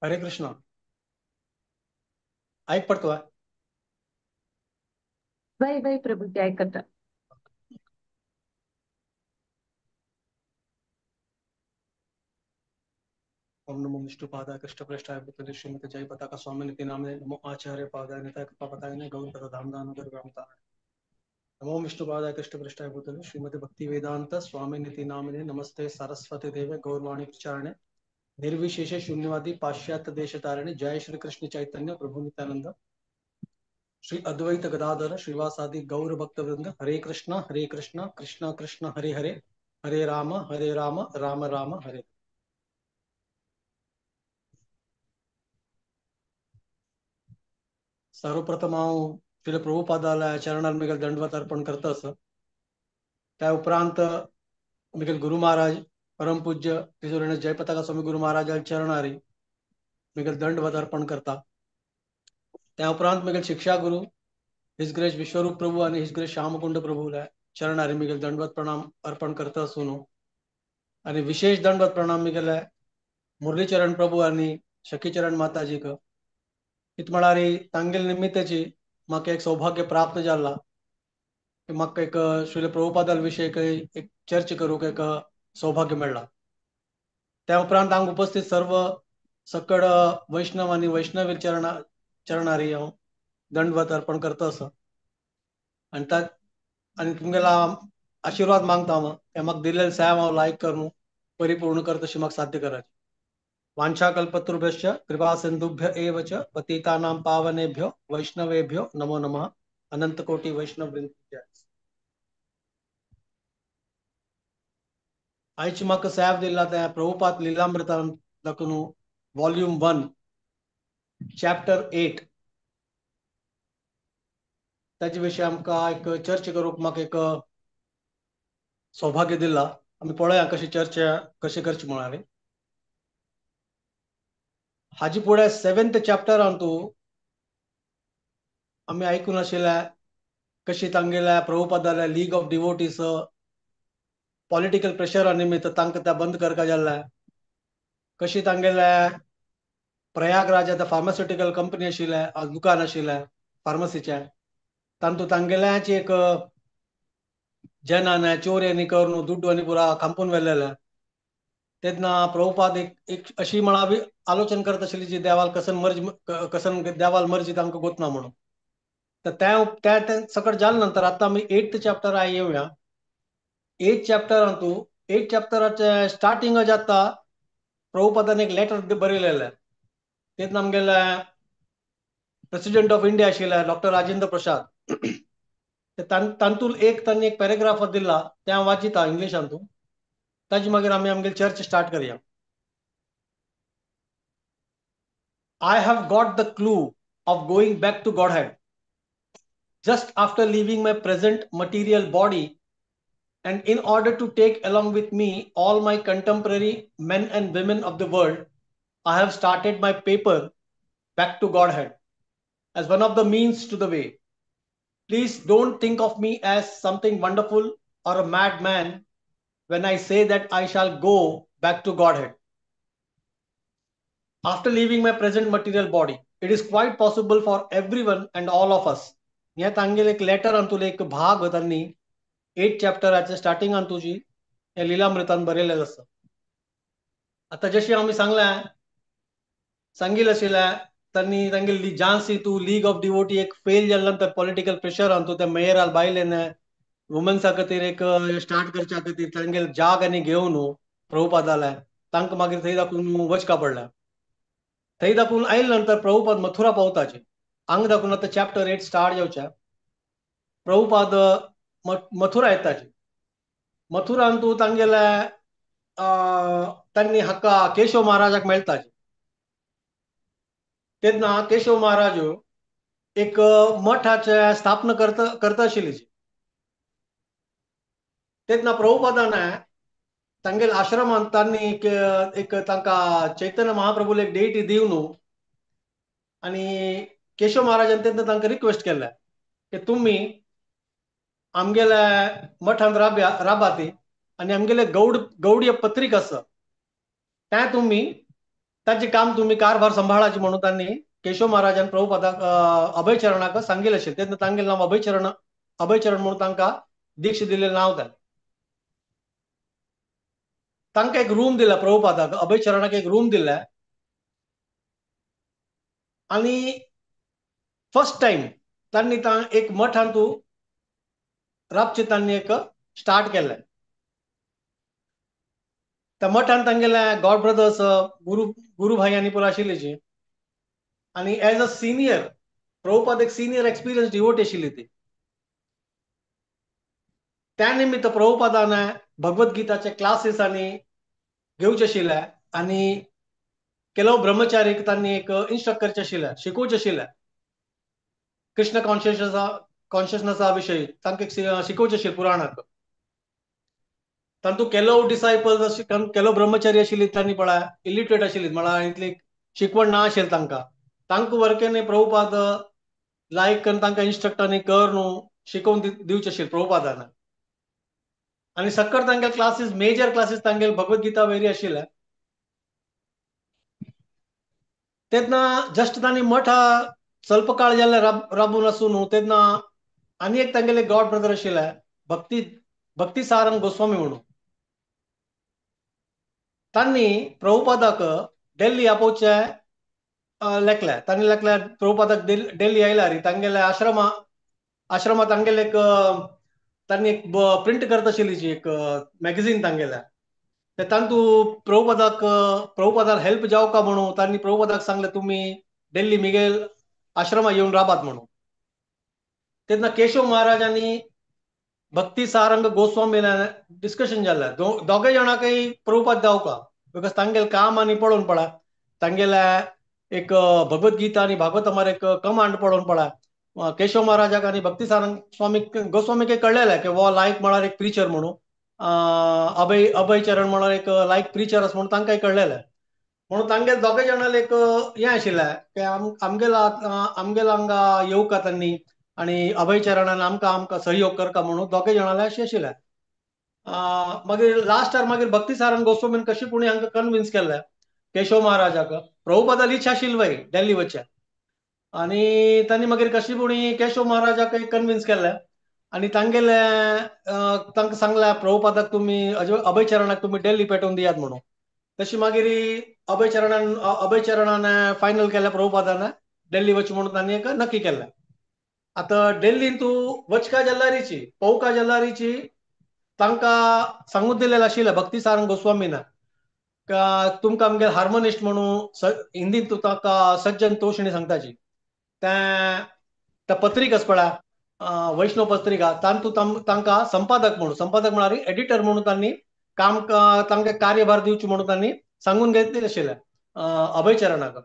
हरे कृष्ण. आयक पडतो? बाय बाय प्रभूजी, आयकता. ओम नमो विष्णुपादाय कृष्णप्रेष्ठाय भूतले श्रीमते जय पताका स्वामिनिति नामने नमो आचार्य पादाय निताय कृपापताय गौर धामदानगर ग्रामताय. नमो विष्णुपादाय कृष्णप्रेष्ठाय भूतले श्रीमते भक्ति वेदांत स्वामिनिति नामने नमस्ते सरस्वती देवे गौरवाणी प्रचारणे निर्विशेष शून्यवादी पाश्चात्य देश तारणे. जय श्री कृष्ण चैतन्य प्रभु नित्यानंद श्री अद्वैत गदाधर श्रीवासादि गौर भक्त वृंद. हरे कृष्ण कृष्ण कृष्ण हरे हरे, हरे राम राम राम हरे. सर्वप्रथम हांव श्रील प्रभुपादाला चरणार मिगल दंडवत अर्पण करता आसा. त्या उपरांत मिगल गुरु महाराज परमपूज्य तिजोरीने जयपताका स्वामी गुरु महाराज चरणारी मिगल दंडवत अर्पण करता. त्या उपरांत मिगल शिक्षा गुरु his grace विश्वरूप प्रभू आणि his grace Shyamkund प्रभूला चरणारी मिगल दंडवत प्रणाम अर्पण करता आसून आणि विशेष दंडवत प्रणाम मिगल मुरलीचरण प्रभू आणि शकीचरण माताजीक. इत म्हळ्यार तांगेले निमित्ताची म्हाका एक सौभाग्य प्राप्त जाला की म्हाका एक श्रील प्रभुपादाल विशय एक चर्चा करूंक एक सौभाग्य मेळ्ळा. त्या उपरांत हांगा उपस्थित सर्व सकड वैष्णव आनी वैष्णवी चरणारी हांव दंडवत अर्पण करता आसा. आनी त्या आनी तुमगेला आशिर्वाद मागता हांव, म्हाका दिल्लेले सेव हांव लायक करून परिपूर्ण करता अशी म्हाका साध्य कराची. वाञ्छाकल्पतरुभ्यश्च कृपा सिन्धुभ्य एव च पतितानां पावनेभ्यो वैष्णवेभ्यो नमो नमः. अनंत कोटि वैष्णव वृंद. आयची म्हाका सेव दिला त्या प्रभुपाद लीलामृतान दाखोवन वॉल्यूम 1 चॅप्टर 8 ताजे विशीं आमकां एक चर्चा करूंक म्हाका एक सौभाग्य दिला. आमी पळोवया कशी चर्चा कशी करची म्हळ्यार. हाजी फुडें 7th चॅप्टरान तूं आमी आयकून आशिल्ल्या कशी तांगेल्या प्रभुपादाल्या लीग ऑफ डिवोटीज पॉलिटिकल प्रेशरा निमित्त तांकां त्या बंद करका जाल्ल्या, कशी तांगेल्या प्रयागराजा त्या फार्मास्युटिकल कंपनी आशिल्ल्या दुकान आशिल्ल्या फार्मसीचें तांतू तांगेल्याची एक जनान चोरयांनी करून दुड्डू आनी पुरा खांपून व्हेलेलें. तेन्ना प्रभुपाद एक एक अशी म्हळ्यार आलोचन करत आशिल्ली जी देवाल कसन मर्जी कसन देवाल मर्जी तांकां गोतना म्हणून. तर त्या त्या सकट जाले नंतर आतां आमी 8th chapter I येवया. 8th चॅप्टरान तूं 8th चॅप्टराचे स्टार्टिंग जाता प्रभुपादान एक लेटर बरयलेलें. तेन्ना आमगेले प्रेसिडेंट ऑफ इंडिया आशिल्ले डॉक्टर राजेंद्र प्रसाद तांतूल एक तांणी एक पॅरेग्राफ दिला तें हांव वाचिता इंग्लिशान तूं. ताजे मागीर आमी आमगेली चर्च स्टार्ट करया. I have got the clue of going back to Godhead just after leaving my present material body and in order to take along with me all my contemporary men and women of the world, I have started my paper Back to Godhead as one of the means to the way. Please don't think of me as something wonderful or a madman when I say that I shall go back to Godhead. After leaving my present material body, it is quite possible for everyone and all of us. ह्या तांगेले एक letter Antule एक भाग तांणी 8 चॅप्टराचे starting अंतुजी हे लीलामृतान बरयलेलें आसा. आतां जशें आमी सांगलें सांगिल्लें आशिल्लें तांणी तांगेली झांसी तूं लीग ऑफ डिवोटी एक फेल जाल्या नंतर पॉलिटिकल प्रेशर अंतू त्या मेयराल बायलेन वुमन्सा खातीर एक स्टार्ट करच्या खातीर तांगेले जाग आनी घेवन प्रभुपादाले तांकां मागीर थंय दाखोवन वचका पडल्या. थंय दाखोवन आयले नंतर प्रभुपाद मथुरा पावताचे. हांगा दाखोवन आतां चॅप्टर 8 स्टार्ट जावचे. प्रभुपाद मथुरा येताचे. मथुरान तूं तांगेले तांणी हाका केशव महाराजाक मेळटाचे. तेन्ना केशव महाराज एक मठाचे स्थापना करता आशिल्ली. तेन्ना प्रभुपादान तांगेले आश्रमांत तांणी एक एक तांकां चैतन्य महाप्रभूल एक डेटी दिवन आनी केशव महाराजान तेन्ना तांकां रिक्वेस्ट केलें की तुमी आमगेल्या मठांत राबात आनी आमगेले गौडीय पत्रिका आसा तें तुमी ताचें काम तुमी कारभार सांबाळाचे म्हणून तांणी केशव महाराजान प्रभुपादाक अभयचरणाक सांगिल्लें आशिल्लें. तेन्ना तांगेलें नांव अभयचरण, अभयचरण म्हणून तांकां दीक्ष दिल्लें नांव जालें. तांकां एक रूम दिला प्रभुपादाक, अभयचरणाक एक रूम दिला आनी फर्स्ट टायम तांणी एक मठांतू राबचे तांणी एक स्टार्ट केलें. त्या मठान तांगेले गॉड ब्रदर्स गुरु गुरुभाई आनी पुरो आशिल्ली आनी एज अ सिनियर प्रभुपाद एक सिनियर एक्सपिरियन्स डिवोट आशिल्ली ती. त्या निमित्त प्रभुपादान भगवद्गीताचे क्लासीस आनी घेवचे आशिल्ले आनी ಕೆಲವು ब्रह्मचारीक तांणी एक इन्स्ट्रक्ट करचे आशिल्ले, शिकोवचे आशिल्ले कृष्ण कॉन्शियसनेसा विशयी तांकां शिकोवचे आशिल्ले पुराणाक. तांतू ಕೆಲವು डिसायपल्स ಕೆಲವು ब्रह्मचारी आशिल्ली तांणी पळय इलिटरेट आशिल्ली, म्हळ्यार इतली शिकवण ना आशिल्ली तांकां. तांकां वर्केने प्रभुपाद लायक करून तांकां इन्स्ट्रक्ट आनी कर न्हू शिकोवन दिवचे आशिल्ले प्रभुपादान. आनी सक्कर तांगेले क्लासीस मेजर क्लासीस तांगेले भगवद्गीता वयरी आशिल्ले. तेन्ना जस्ट तांणी मठा स्वल्प काळ जाल्ले राबून आसून न्हू तेन्ना आनी एक तांगेले गॉड ब्रदर आशिल्ले भक्ती भक्ती सारंग गोस्वामी म्हणून, तांणी प्रभुपादाक दिल्ली आपोवचे लेखले. तांणी लेखले प्रभुपादाक दिल्ली आयल्यार तांगेले आश्रमा आश्रमात तांगेले एक तांणी एक प्रिंट करता आशिल्ली एक मॅगझीन तांगेले, ते तांतू प्रभुपादाक प्रभुपादाक हेल्प जावं का म्हणून तांणी प्रभुपादाक सांगले तुमी दिल्ली मिगेल आश्रमा येवन राबात म्हणून. तेन्ना केशव महाराज आनी भक्ती सारंग गोस्वामी डिस्कशन जालें. दोगे जाणांकय प्रभुपाद जावका because तांगेले काम आनी पळोवन पळय तांगेले एक भगवद्गीता आनी भागवत एक कमांड पळोवन पळय केशव महाराजाक आनी भक्ती सारंग स्वामी गोस्वामीक कळ्ळेलें की हो लायक म्हळ्यार एक प्रिचर म्हणून, अभय अभयचरण म्हळ्यार एक लायक प्रिचर आसा म्हणून तांकांय कळ्ळेलें. म्हणून तांगेले दोगे जाणांक एक हें आशिल्लें की आमगेला आमगेला हांगा येवका तांणी आनी अभयचरणान आमकां आमकां सहयोग करका म्हणून दोगे जाणांले अशें आशिल्लें. मागीर लास्टार मागीर भक्ती सारंग गोस्वामीन कशी पुणी हांकां कन्विन्स केल्लें केशव महाराजाक. प्रभुपादाली इच्छा आशिल्ली वय दिल्ली वचचें आनी तांणी मागीर कशी पुणी केशव महाराजाक कन्विन्स केल्लें आनी तांगेले तांकां सांगलें प्रभुपादाक तुमी अभयचरणाक तुमी दिल्ली पेटोवन दियात म्हणून. तशी मागीर अभयचरणान अभयचरणान फायनल केलें प्रभुपादान दिल्ली वच म्हणून तांणी एक नक्की केलें. आतां दिल्लीन तूं वचका जल्लारीची पौका जल्लारीची तांकां सांगून दिलेलें आशिल्लें भक्ती सारंग गोस्वामीन का तुमकां आमगेले हार्मोनिस्ट म्हणून हिंदीन तूं ताका सज्जन तोषणी सांगताची त्या पत्रिका आसा पळय वैष्णव पत्रिका तांतू तांकां संपादक म्हणून, संपादक म्हळ्यार एडिटर म्हणून तांणी काम तांकां कार्यभार दिवचो म्हणून तांणी सांगून घेतलेलें आशिल्लें अभयचरणाक.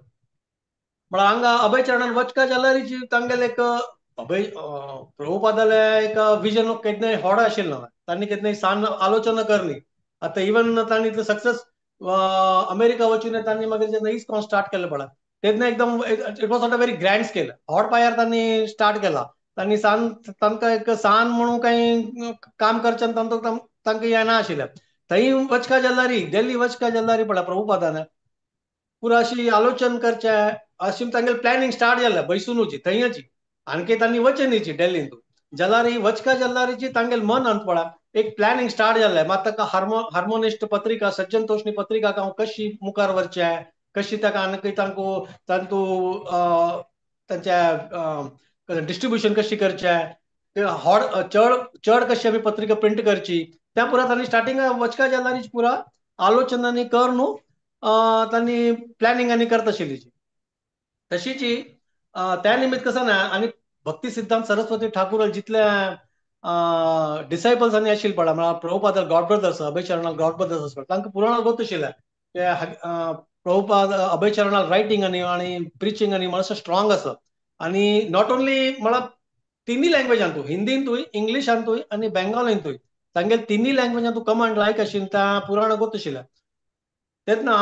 म्हळ्यार हांगा अभयचरणान वचका जाल्यार तांगेले एक अभय प्रभुपादाले एक विजन केन्नाय होड आशिल्लें, तांणी केन्नाय सान आलोचना करली. आतां इवन तांणी इतले सक्सेस अमेरिका वचून तांणी मागीर जेन्ना इस्कॉन स्टार्ट केलें पळय तेन्ना एकदम it was not a very grand scale, होड पायार तांणी स्टार्ट केला. तांणी सान तांकां एक सान म्हणून कांय काम करचें तांकां तांकां येना आशिल्लें. थंय वचका जाल्यार दिल्ली वचका जाल्यार पळय प्रभुपादान पुरा अशी आलोचन करचें अशी तांगेलें प्लॅनिंग स्टार्ट जालें बैसुनूची थंयची आणखी तांणी वचनीची दिल्लींत जाल्यार वचका जाल्यारीची तांगेलें मनांत पळय एक प्लॅनिंग स्टार्ट जालें. मात ताका हार्मोनिस्ट पत्रिका सज्जन तोषणी पत्रिका हांव कशी मुखार व्हरचें कशी ताका आणखी तांकां तांतू तांच्या डिस्ट्रिब्युशन कशी करचें, होड चड चड कशी आमी पत्रिका प्रिंट करची त्या पुरा तांणी स्टार्टिंग वचका जाल्यार पुरा आलोचनांनी कर न्हू तांणी प्लॅनिंग आनी करता आशिल्ली. तशीची त्या निमित्त कसं ना आनी भक्ती सिद्धांत सरस्वती ठाकूर जितले डिसायपल्स आनी आशिल्ले पळय म्हळ्यार प्रभुपाद गॉड ब्रदर्स अभयचरणाल गॉड ब्रदर्स आसता तांकां पुराणां गोत आशिल्लें प्रभुपाद अभयचरणाल रायटींग आनी आनी प्रिचींग आनी मातसो स्ट्रॉंग आसा आनी not only म्हळ्यार तिन्ही लँग्वेजांतूय हिंदींतूय इंग्लिशांतूय आनी बेंगॉलींतूय तांगेले तिन्ही लँग्वेजांतूय कमांड लायक आशिल्लें त्या पुराणां गोत आशिल्लें. तेन्ना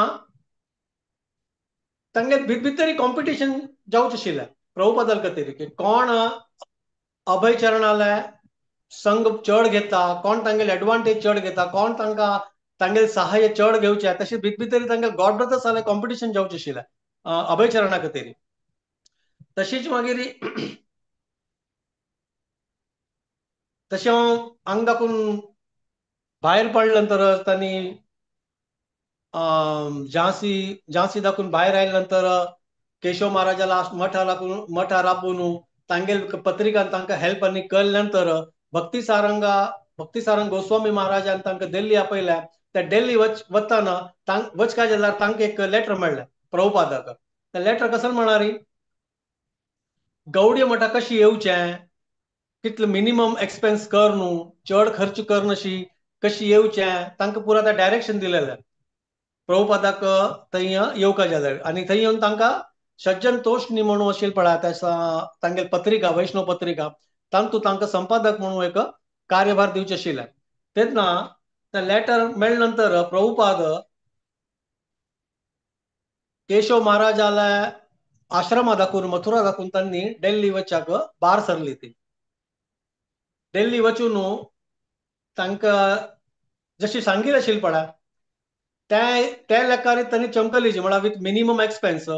तांगेले भितर भितर कॉम्पिटिशन जावचें आशिल्लें प्रभुपादाल खातीर की कोण अभयचरणाले संघ चड घेता, कोण तांगेले एडवांटेज चड घेता, कोण तांकां तांगेले सहाय्य चड घेवचें, तशें भितर भितर तांगेले गॉड ब्रदर्स जाल्यार कॉम्पिटिशन जावचें आशिल्लें अभयचरणा खातीर. तशीच मागीर तशें हांव हांगा दाखून भायर पडले नंतर तांणी झांसी झांसी दाखून भायर आयले नंतर केशव महाराजाला मठा लागून मठा राबून तांगेल पत्रिकान तांकां हेल्प आनी केले नंतर भक्ती सारंग गोस्वामी महाराजान तांकां दिल्ली आपयल्या. त्या दिल्ली वतना वचका जाल्यार तांकां एक लेटर मेळ्ळें प्रभुपादाक. त्या लेटर कसं म्हणारी गौडीय मठा कशी येवचें, कितले मिनिमम एक्सपेन्स कर न्हू, चड खर्च कर नशी, कशी येवचें, तांकां पुरा त्या डायरेक्शन दिलेलें प्रभुपादाक थंय येवका जाल्यार. आनी थंय येवन तांकां सज्जन तोषणी म्हणून अशें पळय त्या तांगेली पत्रिका वैष्णव पत्रिका तांतू तांकां संपादक म्हणून एक कार्यभार दिवचें आशिल्लें. तेन्ना त्या लेटर मेळ्ळे नंतर प्रभुपाद केशव महाराजाला आश्रमा दाखवून मथुरा दाखवून तांणी दिल्ली वचाक बार सरली. ती दिल्ली वचून तांकां जशी सांगिल्लें आशिल्लें पळय त्या लेखारी तांणी चमकली, म्हळ्यार विथ मिनिमम एक्सपेन्स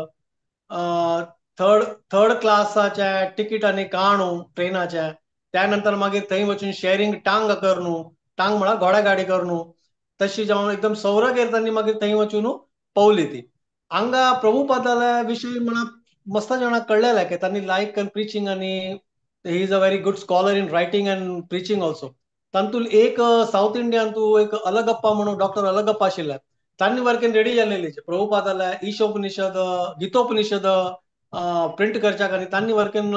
थर्ड क्लासाचे तिकीट आनी काणू ट्रेनाचे, त्या नंतर मागीर थंय वचून शेअरिंग टांग करून, टांग म्हळ्यार घोडा गाडी करून, तशी जावन एकदम सौरगेर तांणी मागीर थंय वचून पावली ती. हांगा प्रभुपादाल्या विशयी म्हणा मस्त जाणांक कळ्ळेलें की तांणी लायक आनी प्रिचींग आनी he is a very good scholar in writing and preaching also. तातूंत एक सावथ इंडियान तूं एक अलगप्पा म्हणून डॉक्टर अलगप्पा आशिल्ले, तांणी वर्केन रेडी जाल्लेली प्रभुपादाल्या ईशोपनिषद गीतोपनिषद प्रिंट करच्याक आनी तांणी वर्केन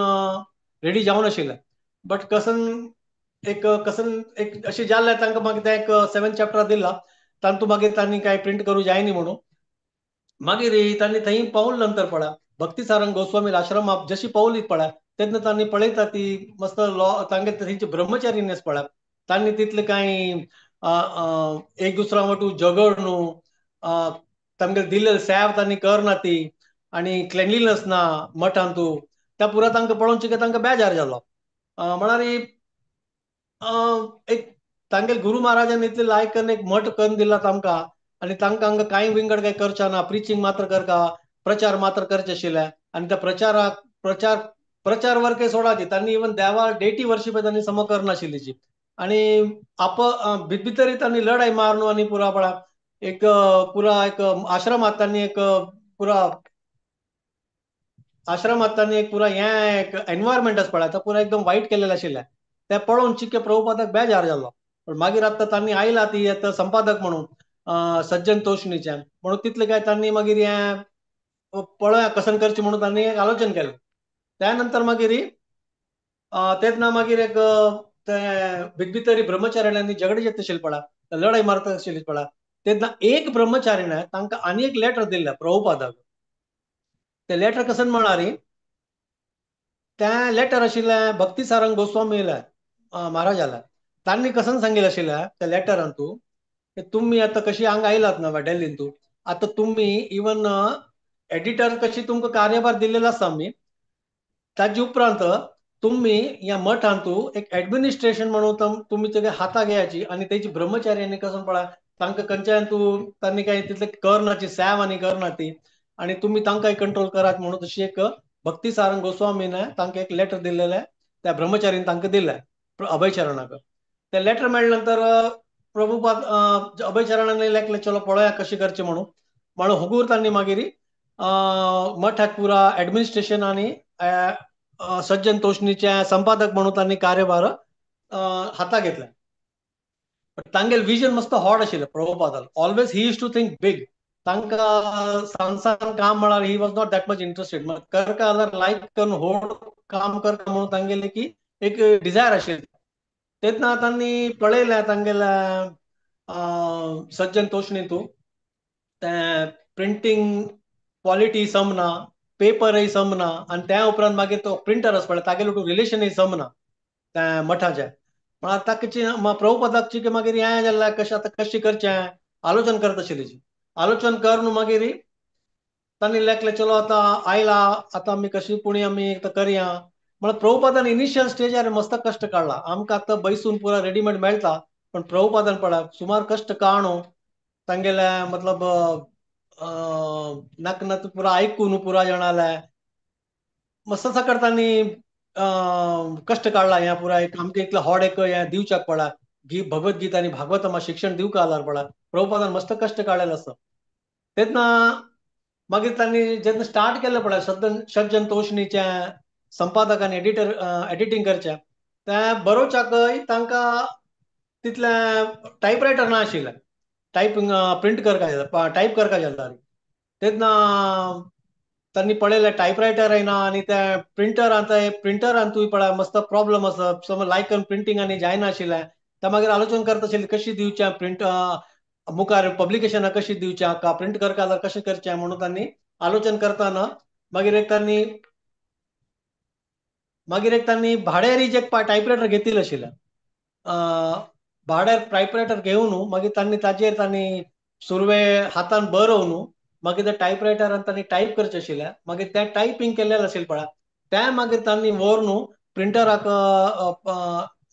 रेडी जावन आशिल्लें. बट कसन एक अशें जाल्लें तांकां मागीर तें एक 7 चॅप्टर दिला तातूंत मागीर तांणी कांय प्रिंट करूं जायनी म्हणून मागीर तांणी थंय पावल नंतर पळय भक्ती सारंग गोस्वामी आश्रमाक जशी पावली पळय तेन्ना तांणी पळयता ती मस्त लॉ तांगे थंयचे ब्रह्मचारीनेस पळय तांणी तितले कांय एक दुसरा वटू झगड न्हू, तांगेले दिल्ले सेव तांणी करना ती आनी क्लेनलीनेस ना मठांतू, त्या पुरा तांकां पळोवन चिके तांकां बेजार जालो. म्हळ्यार एक तांगेले गुरू महाराजान इतले लायक करून एक मठ करून दिला तांकां आनी तांकां हांगा कांय विंगड कांय करचें ना, प्रिचींग मात्र करका, प्रचार मात्र करचे आशिल्ले आनी त्या प्रचाराक प्रचार प्रचार वर्ग सोडाची तांणी इवन देवा डेटी वर्शिप तांणी सम करनाशिल्ली आनी आप भितरी तांणी लढाई मारून आनी पुरा पळा एक पुरा एक आश्रमात तांणी एक पुरा आश्रमात तांणी एक पुरा हें एक एनवायरमेंट आसा पळय आतां पुरा एकदम वायट केलेलें आशिल्लें. तें पळोवन चिके प्रभुपादाक बेजार जालो. पण मागीर आतां तांणी आयला ती आतां संपादक म्हणून सज्जन तोषणीच्यान म्हणून तितलें काय तांणी मागीर हें पळोवया कसन करचें म्हणून तांणी एक आलोचन केलें. त्या नंतर मागीर तेन्ना मागीर एक ते भितरी ब्रह्मचारिण्यांनी झगडे जाता आशिल्लें पळय, लढाई मारता आशिल्ली पळय, तेन्ना एक ब्रह्मचारिणे तांकां आनी एक लेटर दिल्लें प्रभुपादाक. ते लेटर कसन म्हळ्यार तें लेटर आशिल्लें भक्ती सारंग गोस्वामीले महाराजाले. तांणी कसन सांगिल्लें आशिल्लें त्या लेटरान तूं की तुमी आतां कशी हांगा आयलात ना दिल्लीन तूं आतां तुमी इवन एडिटर कशी तुमकां कार्यभार दिल्लेलो आसा आमी, ताजे उपरांत तुमी ह्या मठांतू एक एडमिनिस्ट्रेशन म्हणून तुमी तेगे हाता घेयाची आनी तेजी ब्रह्मचार्यांनी कसन पळय तांकां खंयच्यान तूं तांणी काय तितले करनाची सेव आनी करना ती आनी तुमी तांकां कंट्रोल करात म्हणून तशी एक भक्ती सारंग गोस्वामीन तांकां एक लेटर दिल्लेलें त्या ब्रह्मचारीन तांकां दिलें अभयचरणाक. ते लेटर मेळ्ळे नंतर प्रभुपाद अभयचरणान लेखलें चलो पळोवया कशें करचें म्हणून म्हणून हुगूर तांणी मागीर मठाक पुरा एडमिनिस्ट्रेशन आनी सज्जन तोषणीचे संपादक म्हणून तांणी कार्यभार हाता घेतले. तांगेले विजन मस्त हॉट आशिल्लें प्रभुपादाल. Always he use to think big. तांकां सान सान काम म्हळ्यार he was not that much interested. करका जाल्यार लायक करून होड काम करता म्हणून तांगेले की एक डिजायर आशिल्ली. तेन्ना तांणी पळयलें तांगेल्या सज्जन तोषणींतू तें प्रिंटींग क्वॉलिटी समना, पेपरय समना आनी त्या उपरांत मागीर तो प्रिंटर आसा पळय तागेलो टू रिलेशनय समना त्या मठाचें. म्हळ्यार ताका प्रभुपादाक की मागीर हें जालें कशें आतां कशें करचें आलोचन करता आशिल्ली. आलोचन करून मागीर तांणी लेखलें चलो आतां आयला आतां आमी कशी पुणी आमी आतां करया. म्हळ्यार प्रभुपादान इनिशियल स्टेजार मस्त कश्ट काडला. आमकां आतां बैसून पुरा रेडीमेड मेळटा पण प्रभुपादान पळय सुमार कश्ट काडून तांगेले मतलब नाक ना पुरा आयकून पुरा जाणाले मस्त सकट तांणी कश्ट काडला. ह्या पुरा एक आमकां इतलें होड एक हें दिवच्याक पडला, भगवद्गीता आनी भागवतमा शिक्षण दिवंक आदार पडला. प्रभुपादान मस्त कश्ट काडलेले आसा. तेन्ना मागीर तांणी जेन्ना स्टार्ट केलें पळय सज्जन तोषणीच्या संपादकान एडिटर एडिटींग करचें, तें बरोवच्याकय तांकां तितलें टायपरायटर ना आशिल्लें, टायपिंग प्रिंट करपा जाता, टायप करपा जाता. तेन्ना तांणी पळयलें टायपरायटर येना आनी ते प्रिंटरान प्रिंटरांतूय पळय मस्त प्रॉब्लम आसा, समज लायकन प्रिंटींग आनी जायनाशिल्लें. ते मागीर आलोचन करता आशिल्ले कशी दिवचें प्रिंट मुखार पब्लिकेशनां कशी दिवचें का प्रिंट करता जाल्यार कशें करचें म्हणून तांणी आलोचन करतना मागीर एक तांणी भाड्यारी जे टायपरायटर घेतिल्लें आशिल्लें, भाड्यार टायपरायटर घेवन मागीर तांणी ताजेर तांणी सुरवे हातान बरोवन मागीर त्या टायपरायटरान तांणी टायप करचें आशिल्लें. मागीर तें टायपींग केल्लें आशिल्लें पळय तें मागीर तांणी व्हरून प्रिंटराक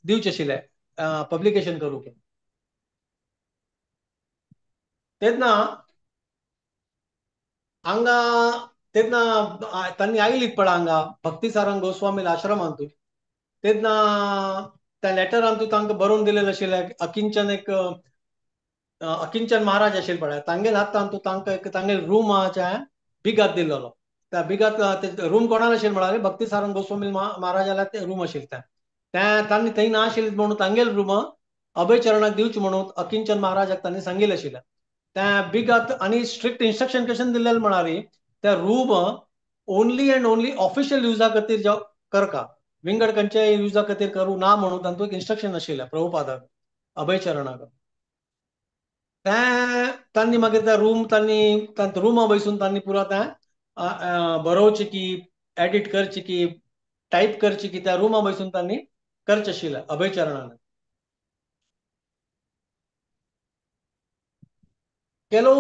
दिवचें आशिल्लें पब्लिकेशन करूंक. तेन्ना हांगा तेन्ना तांणी आयलीत पळय हांगा भक्ती सारंग गोस्वामी आश्रमांतूय. तेन्ना त्या लेटरांतूय तांकां बरोवन दिलेलें आशिल्लें अकिंचन एक अकिंचन महाराज आशिल्ले पळय तांगेल हातान तूं तांकां एक तांगेल रुमाचें बिगात दिल्लो. त्या बिगात रूम कोणाक आशिल्लें म्हळ्यार भक्ती सारंग गोस्वामी महाराजाला ते रूम आशिल्लें. तें तांणी थंय ना आशिल्लें म्हणून तांगेल रूम अभयचरणाक दिवचें म्हणून अकिंचन महाराजाक तांणी सांगिल्लें आशिल्लें. त्या बिगात आनी स्ट्रिक्ट इन्स्ट्रक्शन कशें दिल्लें म्हळ्यार त्या room only and only official युजा खातीर करका, विंगड खंयच्याय युजा खातीर करूं ना म्हणून तांतूं एक इन्स्ट्रक्शन आशिल्लें प्रभुपादाक अभयचरणाक. तें तांणी मागीर त्या रूम तांणी तांत रुमा बसून तांणी पुरा तें बरोवचें की एडिट करचें की टायप करचें की त्या रुमा बसून तांणी करचें आशिल्लें अभयचरणान. केलो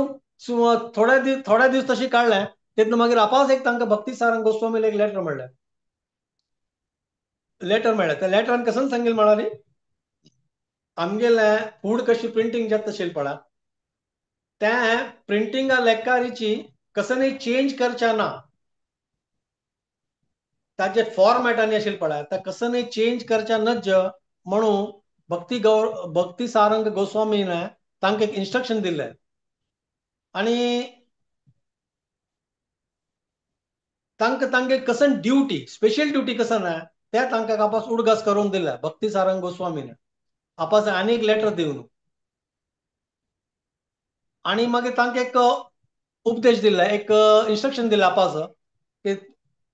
थोडे दीस तशें काडलें. तेन्ना मागीर आपास एक तांकां भक्ती सारंग गोस्वामीला एक लेटर मेळ्ळें, लेटर मेळ्ळें. त्या लेटरान कशें सांगिल्लें म्हळ्यार आमगेलें फूड कशी प्रिंटींग जाता आशिल्लें पळय तें प्रिंटिंगा लेकारीची कसनय चेंज करचें ना, ताजे फॉर्मेट आनी आशिल्लें पळय तें कसनय चेंज करचें नज म्हणून भक्ती सारंग गोस्वामीन तांकां एक इन्स्ट्रक्शन दिल्लें. आनी तांकां तांगे कसन ड्युटी स्पेशल ड्युटी कसन ना त्या तांकां आपास उडगास करून दिल्या भक्ती सारंग गोस्वामीन आपास आनी एक लेटर दिवन. आनी मागीर तांकां एक उपदेश दिला, एक इन्स्ट्रक्शन दिलां आपास की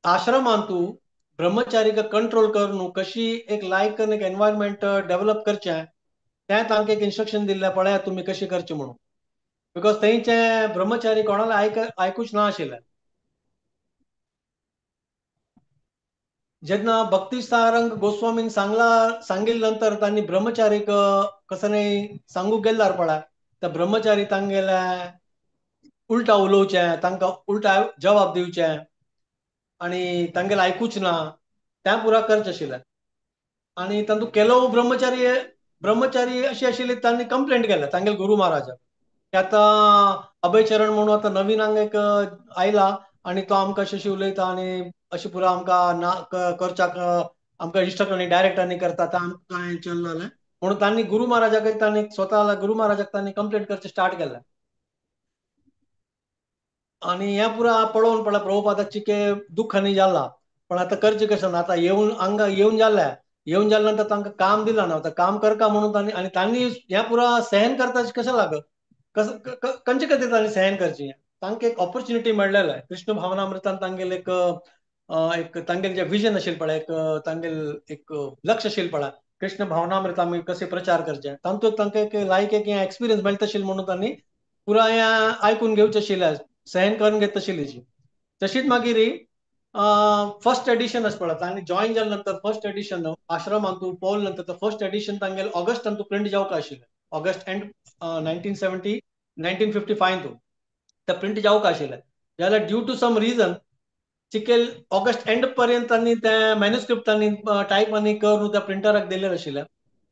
आश्रमांतू ब्रह्मचारीक कंट्रोल करून कशी एक लायक एक एनवायरमेंट डेव्हलप करचें तें तांकां एक इन्स्ट्रक्शन दिल्लें पळया तुमी कशें करचें म्हणून. Because थंयचे ब्रह्मचारी कोणाला आयकूच ना आशिल्लें. जेन्ना भक्ती सारंग गोस्वामीन सांगला सांगिल्ले नंतर तांणी ब्रह्मचारीक कसं नाही सांगूंक गेल्यार पळय त्या ब्रह्मचारी तांगेले उल्टा उलोवचें, तांकां उल्टा जवाब दिवचें आनी तांगेले आयकूच ना तें पुरा करचें आशिल्लें. आनी तातूंत केलो ब्रह्मचारी ब्रह्मचारी अशी आशिल्ली तांणी कंप्लेंट केल्या तांगेले गुरू महाराजाक की आतां अभयचरण म्हणून आतां नवीन हांगा एक आयला आनी तो आमकां अशें अशें उलयता आनी अशें पुरा आमकां ना करच्याक आमकां इन्स्ट्रक्ट आनी डायरेक्ट आनी करता तें आमकां कांय चलना म्हणून तांणी गुरू महाराजाक तांणी स्वता गुरू महाराजाक तांणी कंप्लेंट करचें स्टार्ट केलें. आनी हें पुरा पळोवन पळय प्रभुपादाक चिके दुख्ख आनी जाला, पण आतां करचें कशें ना, आतां येवन हांगा येवन जालें, येवन जाल्या नंतर तांकां काम दिलां ना, आतां काम करका म्हणून तांणी आनी तांणी हें पुरा सहन करता कशें लागत कसं खंयचे खातीर तांणी सहन करचें. तांकां एक ऑपॉर्च्युनिटी मेळ्ळेलें कृष्ण भावनामृतान तांगेलें एक एक तांगेलें जें विजन आशिल्लें पळय एक तांगेलें एक लक्ष आशिल्लें पळय कृष्ण भावनामृत आमी कशें प्रचार करचें तातूंत तांकां एक लायक एक एक्सपिरियन्स मेळटा आशिल्लें म्हणून तांणी पुरा हें आयकून घेवचें आशिल्लें, सहन करून घेता आशिल्ली. तशीच मागीर फर्स्ट एडिशन आसा पळय तांणी जॉईन जाल्या नंतर फर्स्ट एडिशन आश्रमांतू पावले नंतर फर्स्ट एडिशन तांगेलें ऑगस्टांतू प्रिंट जावंक आशिल्लें, ऑगस्ट एंड 1955 ते प्रिंट जावंक आशिल्लें. जाल्यार ड्यू टू सम रिजन चिकेल ऑगस्ट एंड पर्यंत तांणी तें मॅन्युस्क्रिप्ट तांणी टायप आनी करून त्या प्रिंटराक दिल्लें आशिल्लें.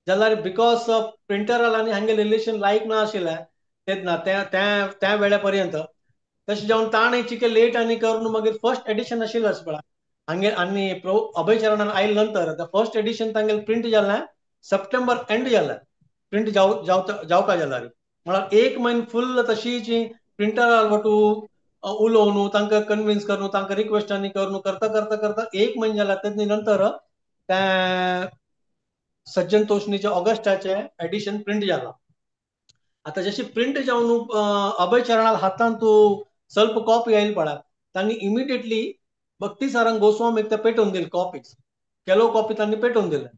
जाल्यार because प्रिंटराक आनी हांगेलें रिलेशन लायक ना आशिल्लें तेन्ना त्या त्या त्या वेळा पर्यंत तशें जावन ताणें चिके लेट आनी करून मागीर फर्स्ट एडिशन आशिल्लें पळय हांगे आनी अभय चरणान आयले नंतर फर्स्ट एडिशन तांगेलें प्रिंट जालें सप्टेंबर एंड जालें प्रिंट जाव जावका जाल्यार म्हळ्यार एक म्हयनो फुल्ल तशीच प्रिंटरार वटू उलोवन तांकां कन्विन्स करून तांकां रिक्वेस्ट आनी करून करता करता करता एक म्हयनो जाला. तेजे नंतर त्या सज्जन तोषणीचे ऑगस्टाचे एडिशन प्रिंट जाला. आतां जशी प्रिंट जावन अभय चरणाल हातान तूं स्वल्प कॉपी आयल पळय तांणी इमिडिएटली भक्ती सारंग गोस्वामीक ते पेटोवन दिले कॉपीज केलो कॉपी तांणी पेटोवन दिले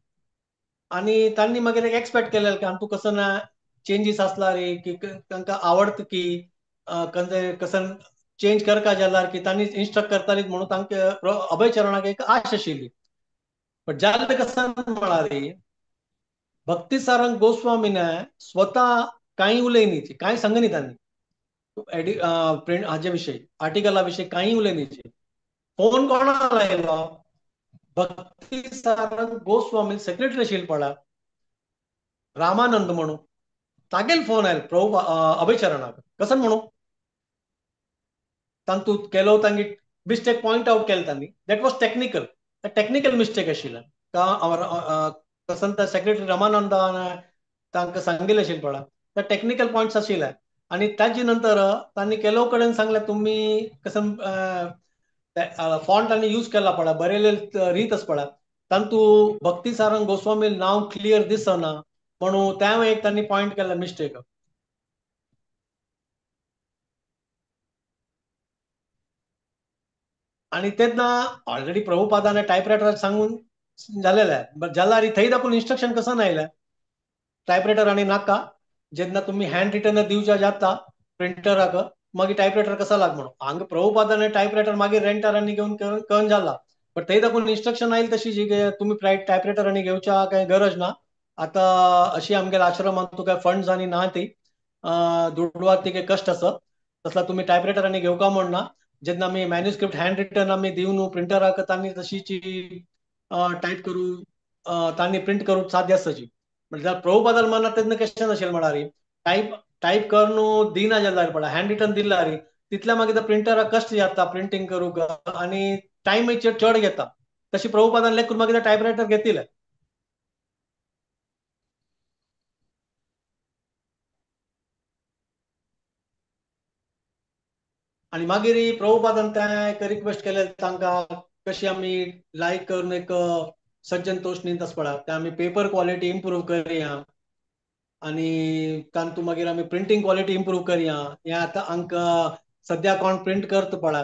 आनी तांणी मागीर एक एक्सपेक्ट केलें की आमकां कसो ना चेंजीस आसला रे की तांकां आवडत की कसन चेंज करका जाल्यार की तांणी इन्स्ट्रक्ट करतालीत म्हणून तांकां अभय चरणाक एक आश आशिल्ली. बट जालें कसन म्हळ्यार भक्ती सारंग गोस्वामीन स्वता कांय उलयनी कांय सांगनी तांणी प्रिंट हाजे विशयी आर्टिकला विशयी कांय उलयनी. फोन कोणा लायलो भक्ती सारंग गोस्वामी सेक्रेटरी आशिल्ले पळय रामानंद म्हणून तागेल फोन आयलो प्रभु अभय चरणाक कसन म्हणून तांतूत केलो तांगे मिस्टेक पॉयंट आवट केले तांणी that was technical technical mistake आशिल्लें का कसन त्या सेक्रेटरी रामानंदान तांकां सांगिल्लें आशिल्लें पळय त्या टेक्निकल पॉयंट्स आशिल्ले आनी ताजे नंतर तांणी केलो कडेन सांगलें तुमी कसन फॉन्ट आनी यूज केला पळय बरयलेले रीत आसा पळय तांतू भक्ती सारंग गोस्वामी नांव क्लियर दिसना म्हणून त्या एक तांणी पॉयंट केला मिस्टेक. आनी तेन्ना ऑलरेडी प्रभुपादाने टायपरायटराक सांगून जालेलें बट जाल्यार थंय दाखोवन इन्स्ट्रक्शन कसं आयलें टायपरायटर आनी नाका जेन्ना तुमी हँड रिटन दिवच्या जाता प्रिंटराक मागीर टायपरायटर कसा लाग म्हणून हांगा प्रभुपादाने टायपरायटर मागीर रेंटरांनी घेवन करून जाला बट थंय दाखोवन इन्स्ट्रक्शन आयलें तशी जी तुमी टायपरायटरांनी घेवच्या कांय गरज ना आतां अशी आमगेल्या आश्रमांत तुका फंड्स आनी ना ती दुडवाक ती काही कश्ट आसा तसला तुमी टायपरायटरांनी घेवका म्हण ना जेन्ना आमी मॅन्युस्क्रिप्ट हँड रिटन आमी दिवन प्रिंटराक तांणी तशीची टायप करू तांणी प्रिंट करूंक साध्य आसची. म्हळ्यार प्रभुपादान मना तेन्ना कशें नाशिल्लें म्हळ्यार टायप टायप करून दिना जाल्यार पळय हँड रिटन दिल्यार तितल्या मागीर त्या प्रिंटराक कश्ट जाता प्रिंटींग करूंक आनी टायमय चड घेता. तशी प्रभुपादान लेखून मागीर टायपरायटर घेतिल्लें. आनी मागीर प्रभुपादान तें एक रिक्वेस्ट केलें तांकां कशी आमी लायक करून एक सज्जन तोषणींत आसा पळय तें आमी पेपर क्वॉलिटी इम्प्रूव करया आनी तातूंत मागीर आमी प्रिंटींग क्वॉलिटी इम्प्रूव करया. हें आतां आमकां सद्या कोण प्रिंट करता पळय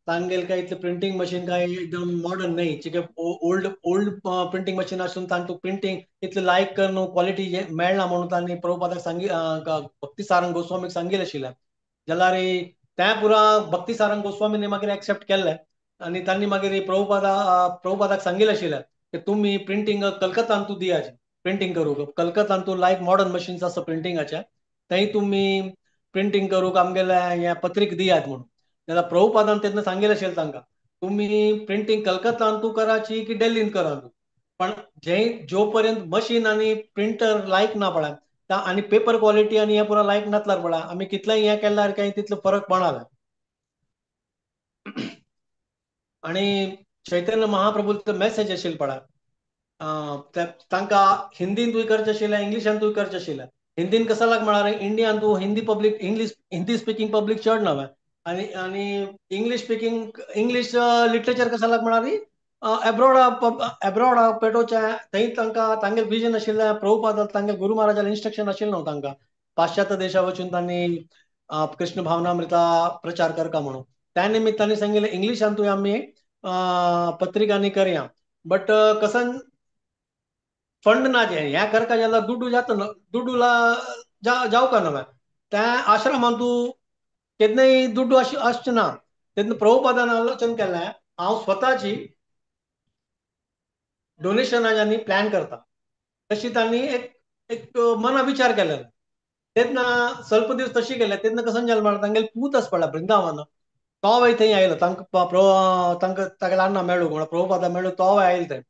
तांगेल काय इतलें प्रिंटींग मशीन काय एकदम मॉडर्न न्हय चिके ओल्ड ओल्ड प्रिंटींग मशीन आसून तांतूं प्रिंटींग इतलें लायक करून क्वॉलिटी मेळना म्हणून तांणी प्रभुपादाक सांगी भक्ती सारंग गोस्वामीक सांगिल्लें आशिल्लें. जाल्यार तें पुरा भक्ती सारंग गोस्वामीन मागीर एक्सेप्ट केल्लें आनी तांणी मागीर प्रभुपादाक सांगिल्लें आशिल्लें की तुमी प्रिंटींग कलकत्तांतू दियाचे प्रिंटींग करूंक कलकत्तांतू लायक मॉडर्न मशीन्स आसा प्रिंटिंगाचे थंय तुमी प्रिंटींग करूंक आमगेले हें पत्रिका दियात म्हणून. जाल्यार प्रभुपादान तेन्ना सांगिल्लें आशिल्लें तांकां तुमी प्रिंटींग कलकत्तांतू कराची की दिल्लींत करात पण जे जो पर्यंत मशीन आनी प्रिंटर लायक ना पळय आनी पेपर क्वॉलिटी आनी हें पुरा लायक नासल्यार पळय आमी कितलेंय हें केल्यार काय तितलो फरक पडना. आनी चैतन्य महाप्रभूचो मेसेज आशिल्लो पळय तांकां हिंदींतूय करचें आशिल्लें इंग्लिशांतूय करचें आशिल्लें. हिंदीन कसो लाग म्हळ्यार इंडियांतू Hindi public English Hindi speaking public चड नवें आनी आनी इंग्लीश स्पिकींग इंग्लीश लिटरेचर कसो लाग म्हळ्यार एब्रॉड एब्रॉड पेटोवचें थंय तांकां तांगेलें विजन आशिल्लें प्रभुपाद तांगे गुरू महाराजालें इन्स्ट्रक्शन आशिल्लें न्हू तांकां पाश्चात्य देशा वचून तांणी कृष्ण भावनामृता प्रचार करका म्हणून त्या निमित्तान सांगिल्लें इंग्लिशांतूय आमी पत्रिकांनी करया बट कसन फंड ना जें हें करका जाल्यार दुडू जाता दुडू जावका नवें त्या आश्रमांतू केन्नाय दुडू आसचें ना. तेन्ना प्रभुपादान आलोचन केलें हांव स्वताची डोनेशनांनी प्लॅन करता तशी तांणी एक एक मना विचार केलेलो. तेन्ना स्वल्प दीस तशी केले तेन्ना कसो जालें म्हळ्यार तांगेले पूत आसा पळय वृंदावन तो वय थंय आयलो तांकां तांकां तागेले अण्णा मेळूंक म्हळ्यार प्रभुपादा मेळूंक तो वय आयलो थंय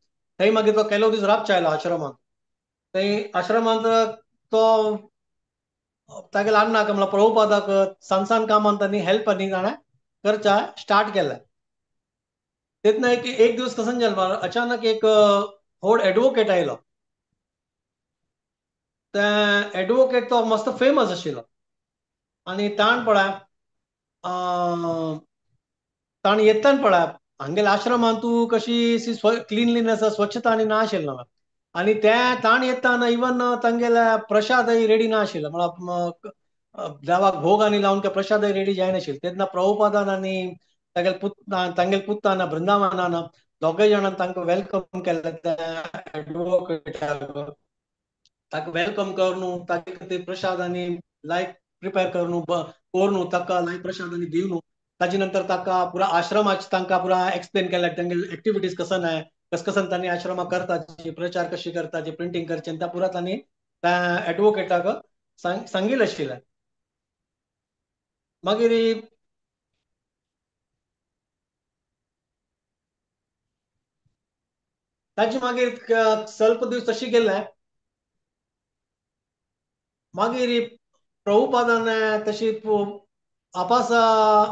थंय मागीर तो केलो दीस राबचो आयलो आश्रमांत थंय आश्रमांत तो तागेल्या अन्नाक म्हणल्यार प्रभुपादाक सान सान कामान तांणी हेल्प आनी ताणें करच्या स्टार्ट केलें. तेन्ना एक एक दिवस कसं जालें, अचानक एक व्हड एडवोकेट आयलो. ते एडवोकेट तो मस्त फेमस आशिल्लो आनी ताण पळय ताणें येतना पळय हांगेल्या आश्रमांत तूं कशी क्लिनलीनेस स्वच्छता आनी ना आशिल्लो आनी ते ताण येतना इवन तांगेल्या प्रसादय रेडी ना आशिल्लो, म्हळ्यार देवाक भोग आनी लावन प्रसादय रेडी जायनाशिल्लो. तेन्ना प्रभुपादान आनी तांगेले पुतान वृंदावनान दोगय जाणान तांकां welcome केलें. त्या एडवोकेटाक ताका welcome करून ताचे खातीर प्रसाद आनी लायक प्रिपेर करून करून ताका लायक प्रसाद आनी दिवन ताजे नंतर ताका पुरा आश्रमाचे तांकां पुरा एक्सप्लेन केलें, तांगेले एक्टिविटीज कसन आहे, कस कसन तांणी आश्रमा करताची, प्रचार कशी करताची, प्रिंटींग करचे, त्या पुरा तांणी त्या एडवोकेटाक सांगिल्लें आशिल्लें. मागीर ताजे मागीर स्वल्प दीस तशी गेले. मागीर प्रभुपादान तशी आपास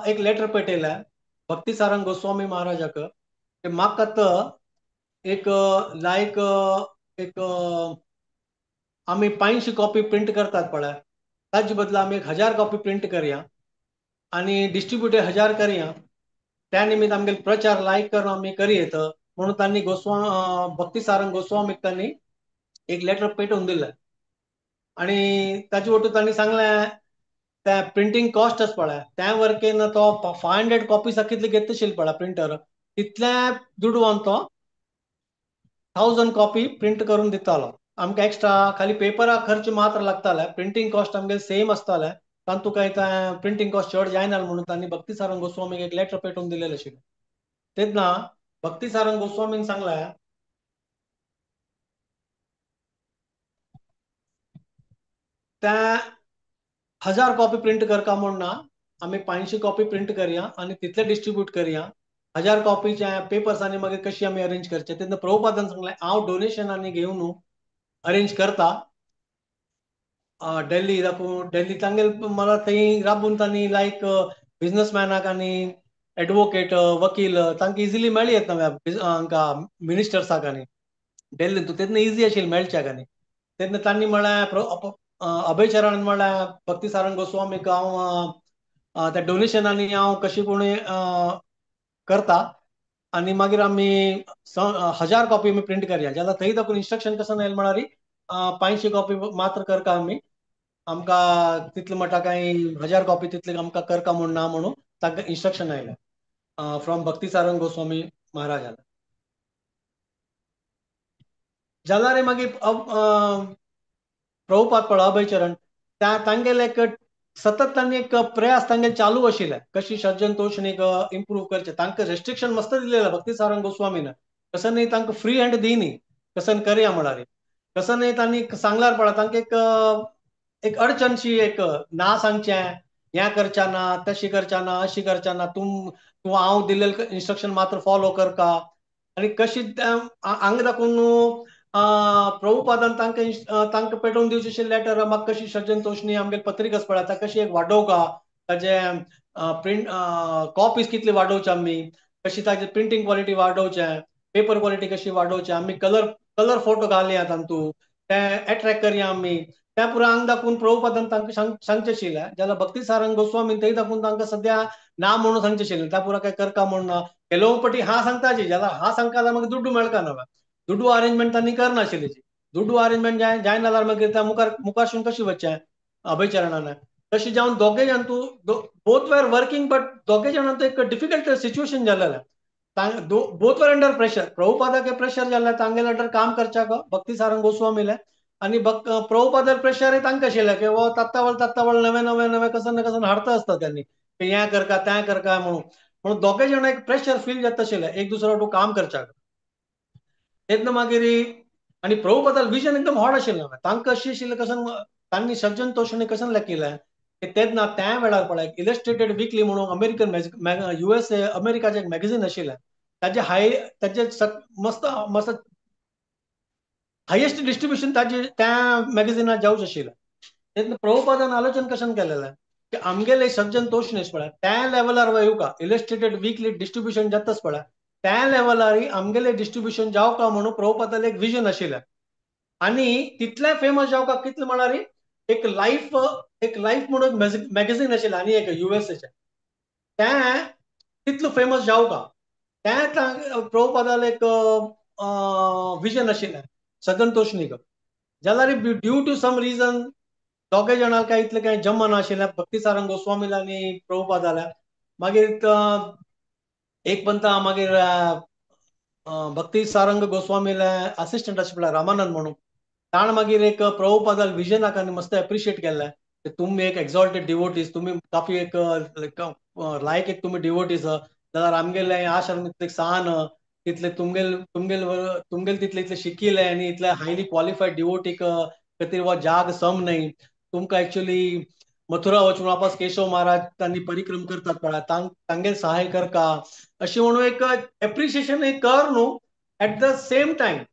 एक लेटर पेटयलें भक्ती सारंग गोस्वामी महाराजाक की म्हाका आतां एक लायक एक आमी 500 कॉपी प्रिंट करतात पळय, ताजे बदला आमी 1000 कॉपी प्रिंट करया आनी डिस्ट्रिब्युट 1000 करया, त्या निमित्त आमगेले प्रचार लायक करून आमी करयेत म्हणून तांणी गोस्वामी भक्ती सारंग गोस्वामीक तांणी एक लेटर पेटोवन दिलें. आनी ताजे वटून तांणी सांगलें त्या प्रिंटींग कॉस्ट आसा पळय त्या वर्केन तो 500 कॉपीज कितले घेतले आशिल्ले पळय प्रिंटर तितल्या दुडवान तो 1000 कॉपी प्रिंट करून दितालो. आमकां एक्स्ट्रा खाली पेपरा खर्च मात्र लागताले, प्रिंटींग कॉस्ट आमगेले सेम आसताले, तातूंत कांय प्रिंटींग कॉस्ट चड जायना म्हणून तांणी भक्ती सारंग गोस्वामीक एक लेटर पेटोवन दिलेलें आशिल्लें. तेन्ना भक्ती सारंग गोस्वामीन सांगलें त्या 1000 कॉपी प्रिंट करका म्हूण ना, आमी 500 कॉपी प्रिंट करया आनी तितले डिस्ट्रिब्यूट करया, 1000 कॉपीचे पेपर्स आनी मागीर कशी आमी अरेंज करचे. तेन्ना प्रभुपादान सांगलें हांव डोनेशन आनी घेवन अरेंज करता दिल्ली दाखोवन दिल्ली तांगेले मला थंय राबून तांणी लायक बिजनसमॅनाक आनी एडवोकेट वकील तांकां इजिली मेळी येता हांकां मिनिस्टर्साक आनी दिल्लीन तूं तेन्ना इजी आशिल्लें मेळच्याक. आनी तेन्ना तांणी म्हळ्यार अभयचरण म्हळ्यार भक्ती सारंग गोस्वामीक हांव त्या डोनेशनांनी हांव कशी कोणी करता आनी मागीर आमी 1000 कॉपी आमी प्रिंट करया, जाल्यार थंय दाखोवन इन्स्ट्रक्शन कसो येयलें म्हळ्यार 500 कॉपी मात्र करका आमी, आमकां तितले म्हणटा कांय 1000 कॉपी तितले आमकां करका म्हूण ना म्हणून तांकां इन्स्ट्रक्शन आयलें फ्रॉम भक्ती सारंग गोस्वामी महाराजान. जाल्यार मागीर प्रभुपाद पळय अभयचरण त्या तांगेले एक सतत तांणी एक प्रयास तांगेले चालू आशिल्ले कशी सज्जन तोषणीक इम्प्रूव करचे. तांकां रेस्ट्रिक्शन मस्त दिलेलें भक्ती सारंग गोस्वामीन, कसं न्ही तांकां फ्री हँड दिनी कसं करया म्हळ्यार, कसं न्ही तांणी सांगल्यार पळय तांकां एक एक अडचणशी एक ना सांगचें, हें करच्या ना, तशी करच्या ना, अशी करच्या ना, तूं तूं हांव दिल्लें इन्स्ट्रक्शन मात्र फॉलो करका. आनी कशी हांगा दाखोवन प्रभुपादान तांकां तांकां पेटोवन दिवचें आशिल्लें लेटर, म्हाका कशी सज्जन तोषणी आमगेली पत्रिका पळय ताका कशी एक वाडोवका, ताजे प्रिंट कॉपीज कितली वाडोवचे आमी, कशी ताजी प्रिंटींग क्वॉलिटी वाडोवचें, पेपर क्वॉलिटी कशी वाडोवचें, आमी कलर कलर फोटो घालया तातूंत, ते एट्रेक्ट करया आमी, त्या पुरा हांगा दाखोवन प्रभुपादान तांकां सांगचें आशिल्लें. जाल्यार भक्ती सारंग गोस्वामीन थंय दाखोवन तांकां सद्या ना म्हणून सांगचें आशिल्लें, त्या पुरा काय करका म्हूण ना, ಕೆಲವು पटी हा सांगताची, जाल्यार हा सांगता जाल्यार मागीर दुड्डू मेळका ना, दुड्डू अरेंजमेंट तांणी करनाशिल्ली, दुड्डू अरेंजमेंट जायना जाल्यार मागीर त्या मुखार मुखारसून कशी वचचें अभयचरणान. तशें जावन दोगे जाण तूं बोथ वेर वर्किंग बट दोगे जाणांत एक डिफिकल्ट सिच्युएशन जालेलें, बोथ वर अंडर प्रेशर. प्रभुपादाक प्रेशर जालें तांगेले अंडर काम करच्याक भक्ती सारंग गोस्वामीलें, आनी प्रभुपादार प्रेशर तांकां आशिल्लें की हो तात्तावळ तात्तावळ नवें नवें नवें कसन ना कसन हाडता आसता त्यांनी, हें करका तें करका म्हणून, म्हणून दोगे जाण एक प्रेशर फील जाता आशिल्लें एक दुसरो तूं काम करच्याक. तेन्ना मागीर आनी प्रभुपादाल विजन एकदम व्हड आशिल्लें, तांकां अशें आशिल्लें कसन तांणी सज्जन तोषणी कसन लेखिल्लें की तेन्ना त्या वेळार पळय इलस्ट्रेटेड विकली म्हणून अमेरिकन USA अमेरिकाचें एक मॅगझीन आशिल्लें, ताजे हाय ताजे मस्त मस्त हायेस्ट डिस्ट्रिब्युशन ताजे त्या मॅगझिनात जावचें आशिल्लें. तेन्ना प्रभुपादान आलोचन कशें केलेलें की आमगेले सज्जन तोषणीस पळय त्या लेवलार वयुका इलस्ट्रेटेड वीकली डिस्ट्रिब्युशन जाताच पळय त्या लेवलार आमगेले डिस्ट्रिब्युशन जावका म्हणून प्रभुपादाले एक विजन आशिल्लें. आनी तितलें फेमस जावका कितलें म्हळ्यार एक लायफ म्हणून एक मॅगझीन आशिल्लें आनी एक युएसएचें तें तितलो फेमस जावका तें प्रभुपादाले एक विजन आशिल्लें सज्जन तोषणीक. जाल्यार ड्यू टू सम रिजन दोगे जाणां काय इतलें कांय जमना नाशिल्लें भक्ती सारंग गोस्वामीला आनी प्रभुपादाल्या. मागीर एक पंता मागीर भक्ती सारंग गोस्वामीला असिस्टंट आशिल्लो रामानंद म्हणून ताण मागीर एक प्रभुपादाल विजनाक आनी मस्त एप्रिशिएट केल्लें की तुमी एक एक्झॉल्टेड डिवोटीज, तुमी काफी एक लायक एक तुमी डिवोटीज, जाल्यार आमगेले आश्रम इतले सान तितले तुमगेल तुमगेल तुमगेल तितले इतले शिकिल्ले आनी इतले हायली क्वॉलिफायड डिवोटीक खातीर हो जाग सम न्हय. तुमकां एक्चुअली मथुरा वचून वापस केशव महाराज तांणी परिक्रम करतात पळय तांगेल सहाय करका अशें म्हणून एक एप्रिशिएशन एक कर न्हू. एट the same time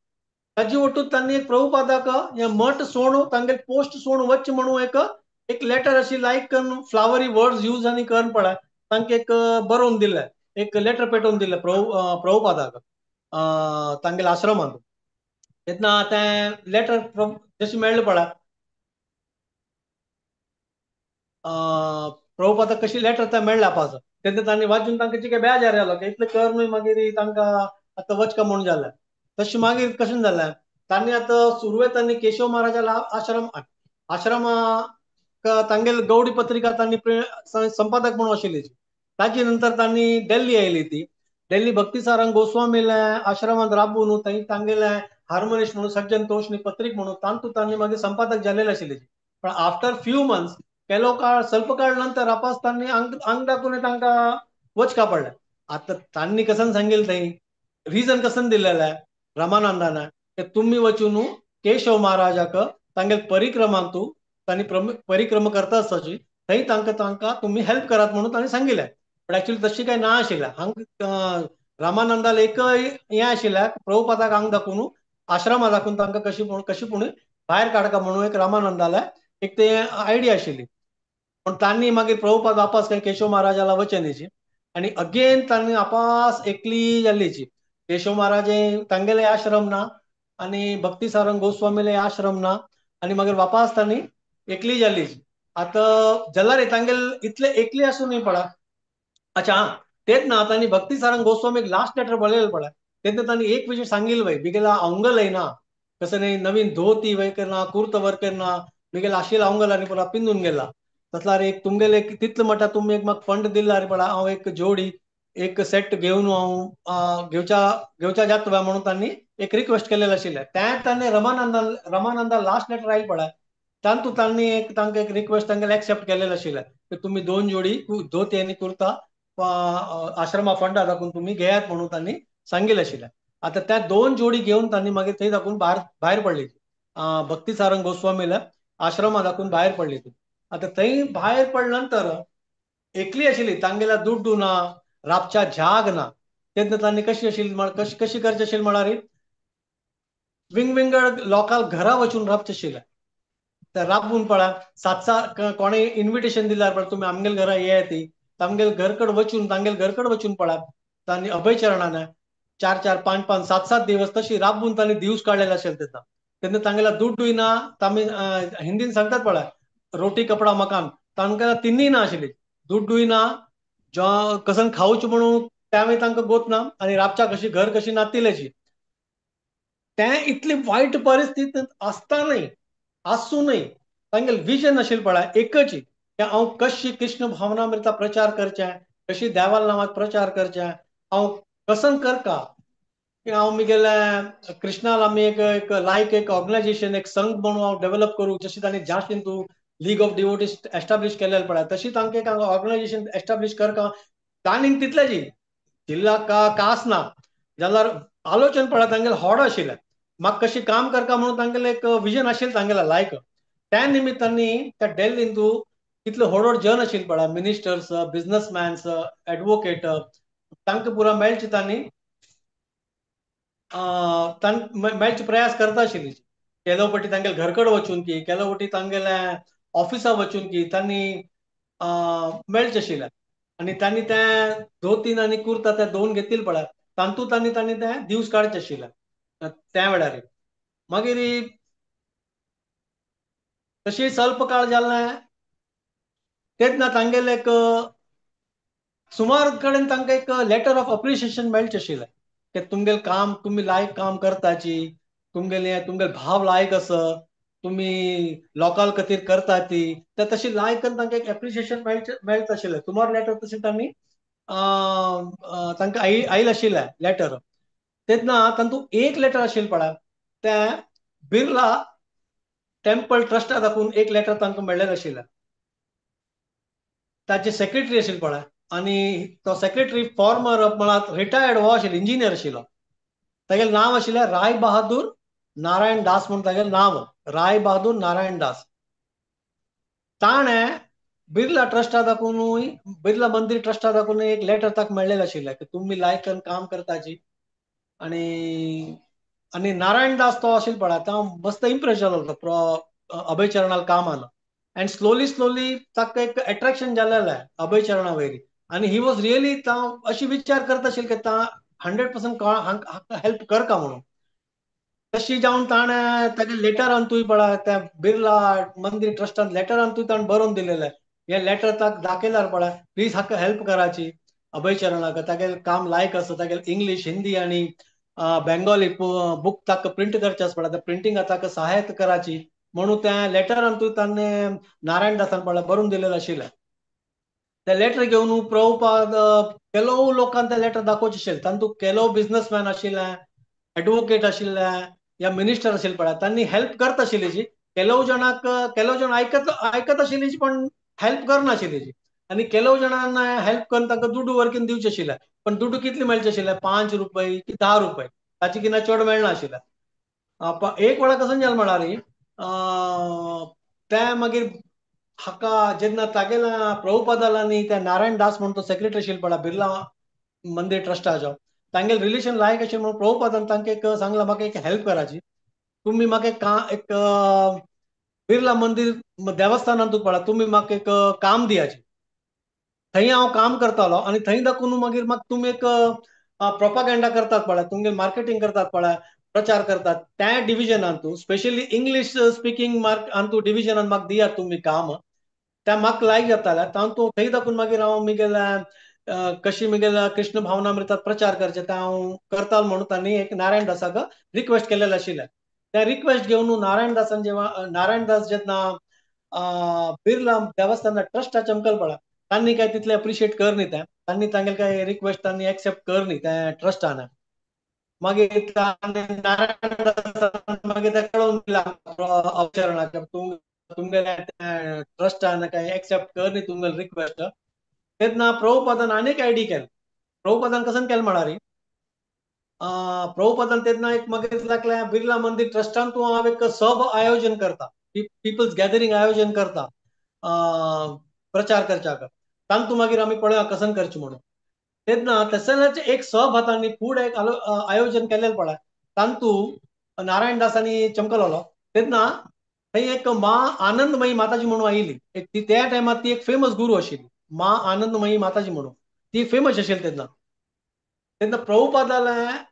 ताजी वटून तांणी एक प्रभुपादाक हे मठ सोडून तांगेल पोस्ट सोडून वच म्हणून एक एक लेटर अशी लायक करून फ्लावरी वर्ड्स यूज आनी करून पळय तांकां एक बरोवन दिलें, एक लेटर पेटोवन दिलें प्रभुपादाक तांगेल्या आश्रमांत. तेन्ना तें लेटर जशें मेळ्ळें पळय प्रभुपादाक कशी लेटर तें मेळ्ळें आपास तेन्ना तांणी वाचून तांकां चिके बेजार जालो की इतलें कर न्हय मागीर तांकां आतां वचका म्हूण जालें. तशें मागीर कशें जालें तांणी आतां सुरवेक तांणी केशव महाराजाला आश्रम आश्रमा तांगेल गौडी पत्रिका तांणी संपादक म्हणून आशिल्ली. ताजे नंतर तांणी दिल्ली आयली ती दिल्ली भक्ती सारंग गोस्वामीले आश्रमांत राबून थंय तांगेले हार्मोनिस्ट म्हणून सज्जन तोषणी पत्रिक म्हणून तांतू तांणी मागीर संपादक जालेले आशिल्ले. पण आफ्टर फ्यू मंथ्स केलो काळ स्वल्प काळ नंतर आपास तांणी आंग दाखोवन तांकां वचका पडलें. आतां तांणी कसन सांगिल्लें थंय रिजन कसन दिलेलें रमानंदान की तुमी वचून केशव महाराजाक तांगेल परिक्रमांतू तांणी परिक्रमा करता आसताची थंय तांकां तांकां तुमी हेल्प करात म्हणून तांणी सांगिल्लें. पण एक्चुअली तशी काय ना आशिल्लें. हांग रामानंदाल एक हें आशिल्लें प्रभुपादाक आंग दाखोवन आश्रमा दाखोवन तांकां कशी कशी पूण भायर काडका म्हणून एक रामानंदाले एक ते आयडिया आशिल्ली. पण तांणी मागीर प्रभुपाद वापस काय केशव महाराजाला वचनीची आनी अगेन तांणी आपास एकली जाल्लीची. केशव महाराज तांगेले आश्रम ना आनी भक्ती सारंग गोस्वामीले आश्रम ना आनी मागीर वापस तांणी एकली जाल्लीची. आतां जाल्यार तांगेल इतले एकली आसूनय पळय अच्छा हा तेच ना तांणी भक्ती सारंग गोस्वामीक लास्ट लेटर बरयलें पळय तेन्ना तांणी एक विशय सांगिल्लें वय बिगेला अवंगलय ना कसं न्ही नवीन धोती वयर ना कुर्त वर ना बिगेला आशिल्लो अवंगल आनी पुरा पिंदून गेला तसल्यार एक तुमगेले तितले म्हणटा तुमी एक म्हाका फंड दिला रे पळय हांव एक जोडी एक सेट घेवन हांव घेवच्या घेवच्या जाता म्हणून तांणी एक रिक्वेस्ट केलेलें आशिल्लें. तें तांणी रमानंदा लास्ट लेटर आयलें पळय तातूंत तांणी एक तांकां एक रिक्वेस्ट तांगेले एक्सेप्ट केलेलें आशिल्लें की तुमी दोन जोडी धोती आनी कुर्ता आश्रमा फंडा दाखोवन तुमी घेयात म्हणून तांणी सांगिल्लें आशिल्लें. आतां त्या दोन जोडी घेवन तांणी मागीर थंय दाखोवन भायर भायर पडली भक्ती सारंग गोस्वामीला आश्रमा दाखोवन भायर पडली ती. आतां थंय भायर पडले नंतर एकली आशिल्ली तांगेल्या दुड्डू ना राबच्या जाग ना तेन्ना तांणी कशी आशिल्ली कशी कशी करची आशिल्ली म्हळ्यार विंगविंगड लोकांक घरा वचून राबचें आशिल्लें. ते राबून पळय सात सात कोणें इन्विटेशन दिल्यार पळय तुमी आमगेल घरा येयात ती तांगेल घरकड वचून तांगेल घरकड वचून पळय तांणी अभयचरणान 4 4 5 5 7 7 दिवस तशी राबून तांणी दिवस काडलेले आशिल्ले तेन्ना. तेन्ना तांगेला दुड्डूय ना तामी हिंदीन सांगतात पळय रोटी कपडा मकान तांकां तिन्ही ना आशिल्ली दुड्डूय ना कसन खावचें म्हणून त्यावेळी तांकां गोत ना आनी राबच्या कशी घर कशी नातिल्ल्याची तें इतली वायट परिस्थिती आसतानय आसूनय तांगेल विजन आशिल्लें पळय एकच की हांव कशी कृष्ण भावनामृता प्रचार करचें कशी देवाल नांवांत प्रचार करचें हांव कसन करका की हांव म्हगेल्या कृष्णाल आमी एक एक लायक एक ऑर्गनायजेशन एक संघ म्हणून हांव डेव्हलप करूं जशी तांणी जास्तीन तूं लीग ऑफ डिवोटीज एस्टाब्लिश केलेलें पळय तशी तांकां एक ऑर्गनायजेशन एस्टाब्लिश करका प्लॅनिंग तितलेंच जिल्ला कास ना जाल्यार आलोचन पळय तांगेलें होड आशिल्लें म्हाका कशी काम करका म्हणून तांगेलें एक विजन आशिल्लें तांगेलें लायक. त्या निमित्तांनी त्या दिल्लींत कितले व्हड व्हड जन आशिल्ले पळय मिनिस्टर्स बिजनसमॅन्स एडवोकेट तांकां पुरा मेळचे तांणी मेळचे प्रयास करता आशिल्ली. केलो पटी तांगेले घरकड वचून की केलो पटी तांगेले ऑफिसा वचून की तांणी मेळचें आशिल्लें आनी तांणी तें धोतीन आनी कुर्ता ते दोन घेतिल्ले पळय तातूंत आनी तांणी ते दिवस काडचे आशिल्ले त्या वेळार. मागीर तशी स्वल्प काळ जालें तेन्ना तांगेले एक सुमार कडेन तांकां एक लेटर ऑफ अप्रिशिएशन मेळचें आशिल्लें की तुमगेलें काम तुमी लायक काम करताची, तुमगेले तुमगेले भाव लायक आसा, तुमी लोकां खातीर करता ती, ते तशी लायक तांकां एक एप्रिशिएशन मेळत आशिल्लें. सुमार लेटर तशें तांणी तांकां आयल आशिल्लें लेटर. तेन्ना तातूंत एक लेटर आशिल्लें पळय तें बिर्ला टेम्पल ट्रस्टा दाखोवन एक लेटर तांकां मेळ्ळेलें आशिल्लें. ताचे सेक्रेटरी आशिल्ले पळय आनी तो सेक्रेटरी फॉर्मर म्हळ्यार रिटायर्ड हो आशिल्लो, इंजिनियर आशिल्लो. तागेलें नांव आशिल्लें राय बहादूर नारायण दास म्हूण तागेलें नांव, राय बहादूर नारायण दास. ताणें बिर्ला ट्रस्टा दाखोवनूय, बिर्ला मंदीर ट्रस्टा दाखोवन एक लेटर ताका मेळ्ळेलें आशिल्लें की तुमी लायक काम करताची. आनी आनी नारायण दास तो आशिल्लो पळय तो मस्त इम्प्रेस जालो तो अभय चरणाल कामान अँड स्लोली स्लोली ताका एक एट्रेक्शन जालेलें अभय चरणा वयरी आनी he was really अशी विचार करता आशिल्लो की ता 100% हेल्प करता म्हणून. तशी जावन ताणें तागे लेटरांतूय पळय त्या बिर्ला मंदीर ट्रस्टान लेटरांतूय ताणें बरोवन दिलेलें, हे लेटर ताका दाखयल्यार पळय प्लीज हाका हेल्प कराची अभय चरणाक, तागेलें काम लायक आसा, तागेलें इंग्लीश हिंदी आनी बेंगोली बूक ताका प्रिंट करचें आसा पळय, प्रिंटींग ताका सहायता कराची म्हणून त्या लेटरांतूय ताणें नारायण दासान पळय बरोवन दिलेलें आशिल्लें. ते लेटर घेवन प्रभुपाद केलो लोकांक ते लेटर दाखोवचें आशिल्लें. तातूंत केलो बिजनसमॅन आशिल्ले, एडवोकेट आशिल्ले या मिनिस्टर आशिल्ले पळय, तांणी हेल्प करता आशिल्ली जी केलो जाणांक, केलो जाण आयकत आयकत आशिल्ली पण हेल्प करनाशिल्ली जी. आनी केलो जाणांक हेल्प करून तांकां दुडू वर्कीन दिवचे आशिल्ले, पण दुडू कितले मेळचे आशिल्ले, 5 रुपये की 10 रुपये, ताचे कितें चड मेळना आशिल्लें. एक वेळा कसो जालें म्हळ्यार तें मागीर हाका जेन्ना तागेल्या प्रभुपादालांनी त्या नारायण दास म्हणून तो सेक्रेटरी आशिल्लो पळय बिर्ला मंदीर ट्रस्टाचो, तांगेले रिलेशन लायक आशिल्लें म्हणून प्रभुपादान तांकां एक सांगलां म्हाका एक हेल्प कराची, तुमी म्हाका एक बिर्ला मंदीर देवस्थानांतूच पळय तुमी म्हाका एक काम दियाची, थंय हांव काम करतालो आनी थंय दाखोवन मागीर म्हाका तुमी एक प्रोपागेंडा करतात पळय, तुमगेले मार्केटींग करतात पळय, प्रचार करतात त्या डिविजनांतू, specially English speaking mark Antu डिविजनान म्हाका दियात तुमी काम, त्या म्हाका लायक जातालें. तातूंत थंय दाखोवन मागीर हांव म्हगेल्या कशी म्हगेल्या कृष्ण भावनामृतात प्रचार करचें तें हांव करतालो म्हणून तांणी एक नारायण दासाक रिक्वेस्ट केलेलें आशिल्लें. त्या रिक्वेस्ट घेवन नारायण दासान जेव्हा नारायण दास जेन्ना बिर्ला देवस्थाना ट्रस्टा चमकल पळय तांणी काय तितलें एप्रिशिएट कर न्ही, तें तांणी तांगेले काय रिक्वेस्ट तांणी एक्सेप्ट कर न्ही त्या ट्रस्टान. मागीर नारायण दासान मागीर ते कळोवन दिलां अवचरणाक तुमगेल्या ट्रस्टान काय एक्सेप्ट कर न्ही तुमगेले रिक्वेस्ट. तेन्ना प्रभुपादान आनीक आयडी केलें. प्रभुपादान कसन केलें म्हळ्यार प्रभुपादान तेन्ना एक मागीर लागलें बिर्ला मंदीर ट्रस्टान तूं हांव एक सब आयोजन करता, पिपल्स गॅदरींग आयोजन करता प्रचार करच्याक, तांतू मागीर आमी पळया कसन करचें म्हणून. तेन्ना तशेंच एक सब हातांनी फूड एक आयोजन केल्लें पळय तांतू नारायण दासांनी चमकलोलो. तेन्ना थंय एक माँ आनंदमयी माताजी म्हणून आयिल्ली, ती त्या टायमार ती एक फेमस गुरू आशिल्ली, माँ आनंदमयी माताजी म्हणून ती फेमस आशिल्ली. तेन्ना तेन्ना प्रभुपादालें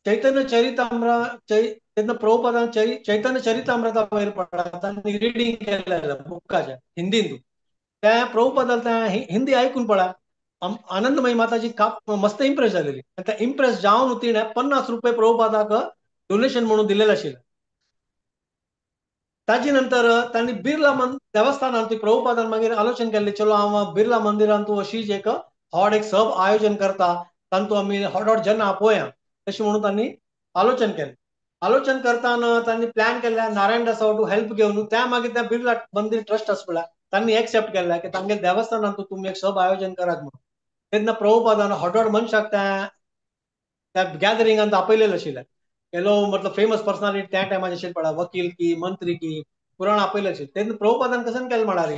चैतन्य चरितामृत, तेन्ना प्रभुपादान चैतन्य चरितामृता वयर पळय तांणी रिडींग केलें बुकाचें हिंदींत, त्या प्रभुपादान त्या हिंदी आयकून पळय आनंदमयी माताजी काप मस्त इम्प्रेस जालेली. त्या इम्प्रेस जावन तिणें 50 रुपये प्रभुपादाक डोनेशन म्हणून दिलेलें आशिल्लें. ताजे नंतर तांणी बिर्ला देवस्थानांत प्रभुपादान मागीर आलोचन केल्लें, चलो हांव बिर्ला मंदिरांत अशीच एक हॉड एक सब आयोजन करता, तांतू आमी हॉड हॉड जन आपोया तशें म्हणून तांणी आलोचन केलें. आलोचन करतना तांणी प्लॅन केल्लें नारायण दासा वटू हेल्प घेवन, त्या मागीर त्या बिर्ला मंदीर ट्रस्ट आसा पळय तांणी एक्सेप्ट केल्लें की तांगेले देवस्थानांत तुमी एक सब आयोजन करात म्हणून. तेन्ना प्रभुपादान हॉड हॉड मनशाक त्या गॅदरिंगांत आपयलेलें आशिल्लें. केलो मतलब फेमस पर्सनालिटी त्या टायमार आशिल्ले पळय, वकील की मंत्री की पुराण आपयलें आशिल्लें. तेन्ना प्रभुपादान कशें केलें म्हळ्यार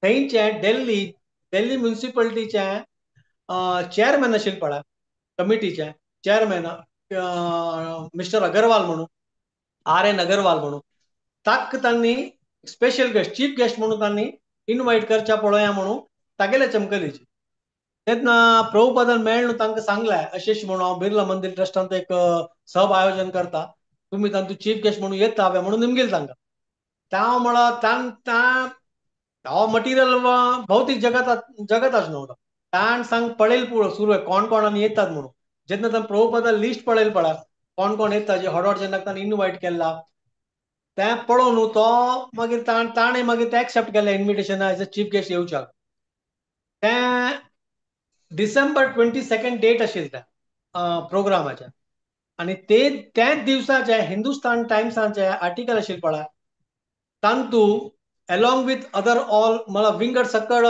थंयचे दिल्ली दिल्ली म्युनिसिपलिटीचे चेअरमॅन आशिल्ले पळय, कमिटीचे चेअरमॅन मिस्टर अगरवाल म्हणून, RN Agarwal म्हणून, ताका तांणी स्पेशल गेस्ट, चीफ गेस्ट म्हणून तांणी इनवायट करच्या पळोवया म्हणून तागेले चमकलीची. तेन्ना प्रभुपादान मेळ्ळो तांकां सांगलें अशें म्हणून हांव बिर्ला मंदिर ट्रस्टांत एक सब आयोजन करता, तुमी तांतू चीफ गेस्ट म्हणून येता म्हणून निमगेल तांकां. त्या म्हळा तां हो मटिरियल भौतीक जगताच नव्हता. ताण सांग पळेल पुरो सुरू आहे कोण कोणानी येतात म्हणून. जेन्ना ताण प्रभुपादा लिस्ट पळयल पळा कोण कोण येता जे हॉट जेन्ना ताणें इनवायट केला तें पळोवन तो मागीर ताणें मागीर तें एक्सेप्ट केलें invitation as a chief guest येवच्याक. तें डिसेंबर 22 डेट आशिल्ली त्या प्रोग्रामाच्या आनी ते त्याच दिवसाचे हिंदुस्तान टायम्साचे आर्टिकल आशिल्लें पळय तांतू एलॉंग विथ अदर ऑल मला विंगड सकड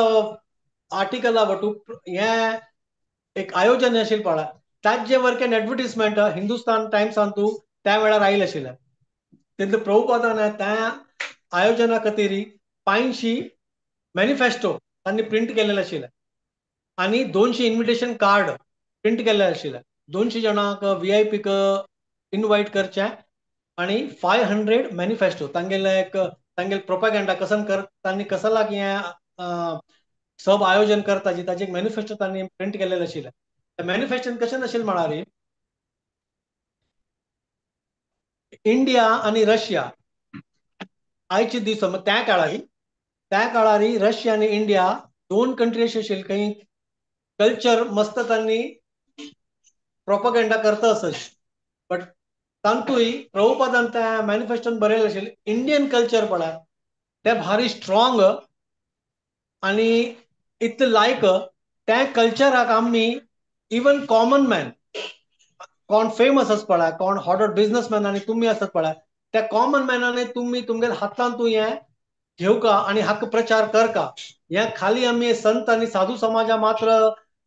आर्टिकला वटू हें एक आयोजन आशिल्लें पळय ताजे वर्केन एडवर्टीजमेंट हिंदुस्तान टायम्सान तूं त्या वेळार आयिल्लें आशिल्लें. तेन्ना प्रभुपादान त्या आयोजना खातीर 500 मॅनिफेस्टो तांणी प्रिंट केलेलें आशिल्लें आनी 200 इन्विटेशन कार्ड प्रिंट केल्लें आशिल्लें. 200 जाणांक व्हीआयपीक इनवायट करचें आनी 500 मॅनिफेस्टो तांगेले एक तांगेले प्रोपागेंडा कसन कर तांणी कसलाक हें सब आयोजन करता जी ताजे एक मॅनिफेस्टो तांणी प्रिंट केल्लें आशिल्लें. त्या मॅनिफेस्टोन कशें आशिल्लें म्हळ्यार इंडिया आनी रशिया आयचे दीस त्या काळार रशिया आनी इंडिया दोन कंट्री अशे आशिल्ले खंय कल्चर मस्त तांणी प्रोपगेंडा करता आसत, बट तांतूय प्रभुपादान त्या मॅनिफेस्टोन बरयलें आशिल्लें इंडियन कल्चर पळय तें भारी स्ट्रॉंग आनी इतलें लायक त्या कल्चराक आमी इवन कॉमन मॅन कोण फेमस आसा पळय कोण हॉट हॉट बिजनसमॅन आनी तुमी आसत पळय त्या कॉमन मॅनान तुमी तुमगेल्या हातान तूं हें घेवका आनी हक्क प्रचार करका. हें खाली आमी संत आनी साधू समाजा मात्र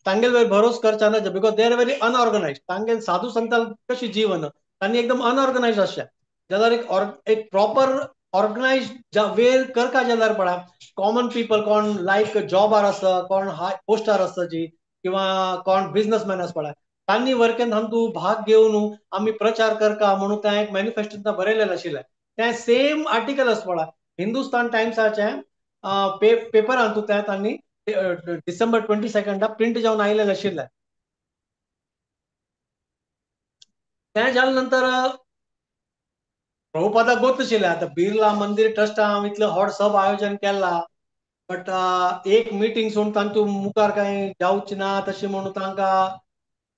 तांगेल वयर भरोस करचा ना, because they are very unorganised. तांगेल साधू संताल कशी जीवन तांणी एकदम अनऑर्गनायज आसचें जाल्यार एक प्रॉपर ऑर्गनायज वेर करका जाल्यार पळय कॉमन पिपल कोण लायक जॉबार आसा कोण हाय पोस्टार आसा जी किंवा कोण बिजनसमॅन आसा पळय तांणी वर्केन तांतू भाग घेवन आमी प्रचार करका म्हणून तें एक मॅनिफेस्टोन बरयलेलें आशिल्लें. तें सेम आर्टिकल आसा पळय हिंदुस्तान टायम्साचें पेपरांतू तें तांणी डिसेंबर 22 प्रिंट जावन आयिल्लें आशिल्लें. तें जाल्या नंतर प्रभुपादाक गोत आशिल्लें आतां बिर्ला मंदिर ट्रस्टान हांव इतलें व्हड सब आयोजन केलां बट एक मिटींग सोडून तांतू मुखार कांय जावचें ना तशें म्हणून तांकां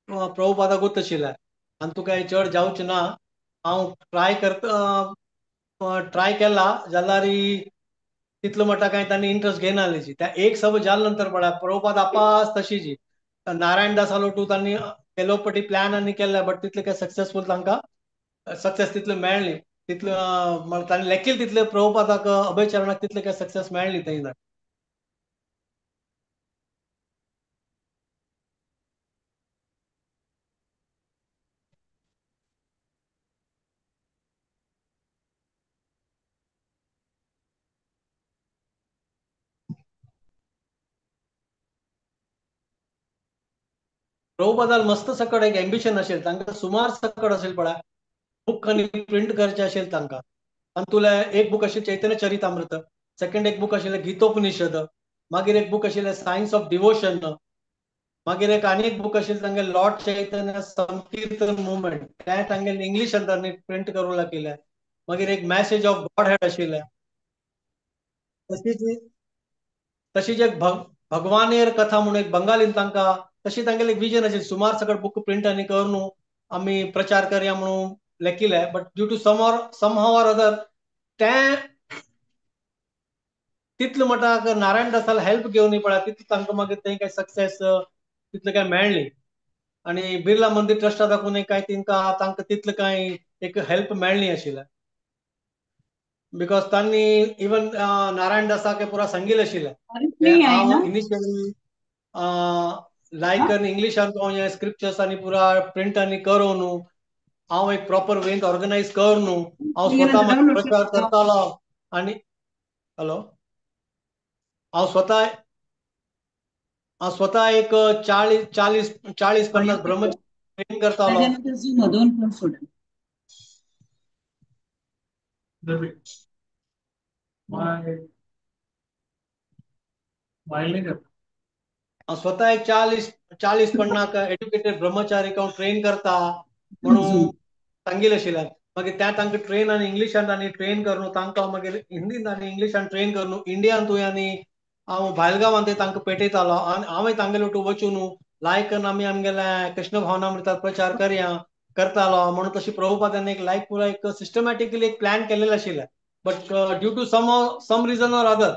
प्रभुपादाक गोत आशिल्लें आनी तूं कांय चड जावचें ना हांव ट्राय करता ट्राय केला जाल्यार तितलो म्हणटा कांय तांणी इंट्रस्ट घेयना आसली. त्या एक सब जाल्या नंतर पळय प्रभुपाद आपास तशीची नारायण दासालो टू तांणी केलोपटी प्लॅन आनी केल्ले बट तितले काय सक्सेसफूल तांकां सक्सेस तितले मेळ्ळी तितले तांणी लेखील तितले प्रभुपादाक अभयचरणाक तितले काय सक्सेस मेळ्ळी थंय. प्रभुपादाल मस्त सकड एक एम्बिशन आशिल्लें तांकां सुमार सकड आशिल्लें पळय बूक आनी प्रिंट करचें आशिल्लें तांकां. तातूंतलें एक बूक आशिल्लें चैतन्य चरितामृत, सेकंड एक बूक आशिल्लें गीतोपनिषद, मागीर एक बूक आशिल्लें सायन्स ऑफ डिवोशन, मागीर एक आनी एक बूक आशिल्लें तांगेलें लॉर्ड चैतन्य संकीर्तन मुवमेंट तें तांगेलें इंग्लिशान तांणी प्रिंट करूंक लागिल्लें, मागीर एक मॅसेज ऑफ गॉड हेड आशिल्लें, तशीच एक भगवानेर कथा म्हणून एक बंगालीन तांकां तशी तांगेलें एक विजन आशिल्लें सुमार सगळें बूक प्रिंट आनी करून आमी प्रचार करया म्हणून लेखिल्लें, but due to somehow or other तें तितलें म्हणटा नारायण दासाल हेल्प घेवन पळय तितलें तांकां मागीर थंय काय सक्सेस तितलें काय मेळ्ळी आनी बिर्ला मंदिर ट्रस्टा दाखोवन काय तांकां तांकां तितलें कांय एक हेल्प मेळ्ळी आशिल्लें because तांणी इवन नारायण दासाक पुरा सांगिल्लें आशिल्लें हांव इनिशियली लायक इंग्लिशान हांव हे स्क्रिप्चर्स आनी पुरा प्रिंट आनी करून हांव एक प्रॉपर वेंत ऑर्गनायज करून हांव स्वता प्रचार करतालो आनी हॅलो हांव स्वता एक 40 40 40 50 ब्रह्मचारी ट्रेन करतालो. स्वतः एक 40-40 एड्युकेटेड ब्रह्मचारी हांव ट्रेन करता म्हणून सांगिल्लें आशिल्लें. मागीर त्या तांकां ट्रेन आनी इंग्लिशान आनी ट्रेन करून तांकां मागीर हिंदीन आनी इंग्लिशान ट्रेन करून इंडियांतूय आनी हांव भायल गांवांत तांकां पेटयतालो आनी हांवें तांगेले वटून वचून लायक आमी आमगेल्या कृष्ण भावनामृतात प्रचार करया करतालो म्हणून तशी प्रभुपादान एक लायक पुरा एक सिस्टमॅटिकली एक प्लॅन केलेलें आशिल्लें. But due to some reason or other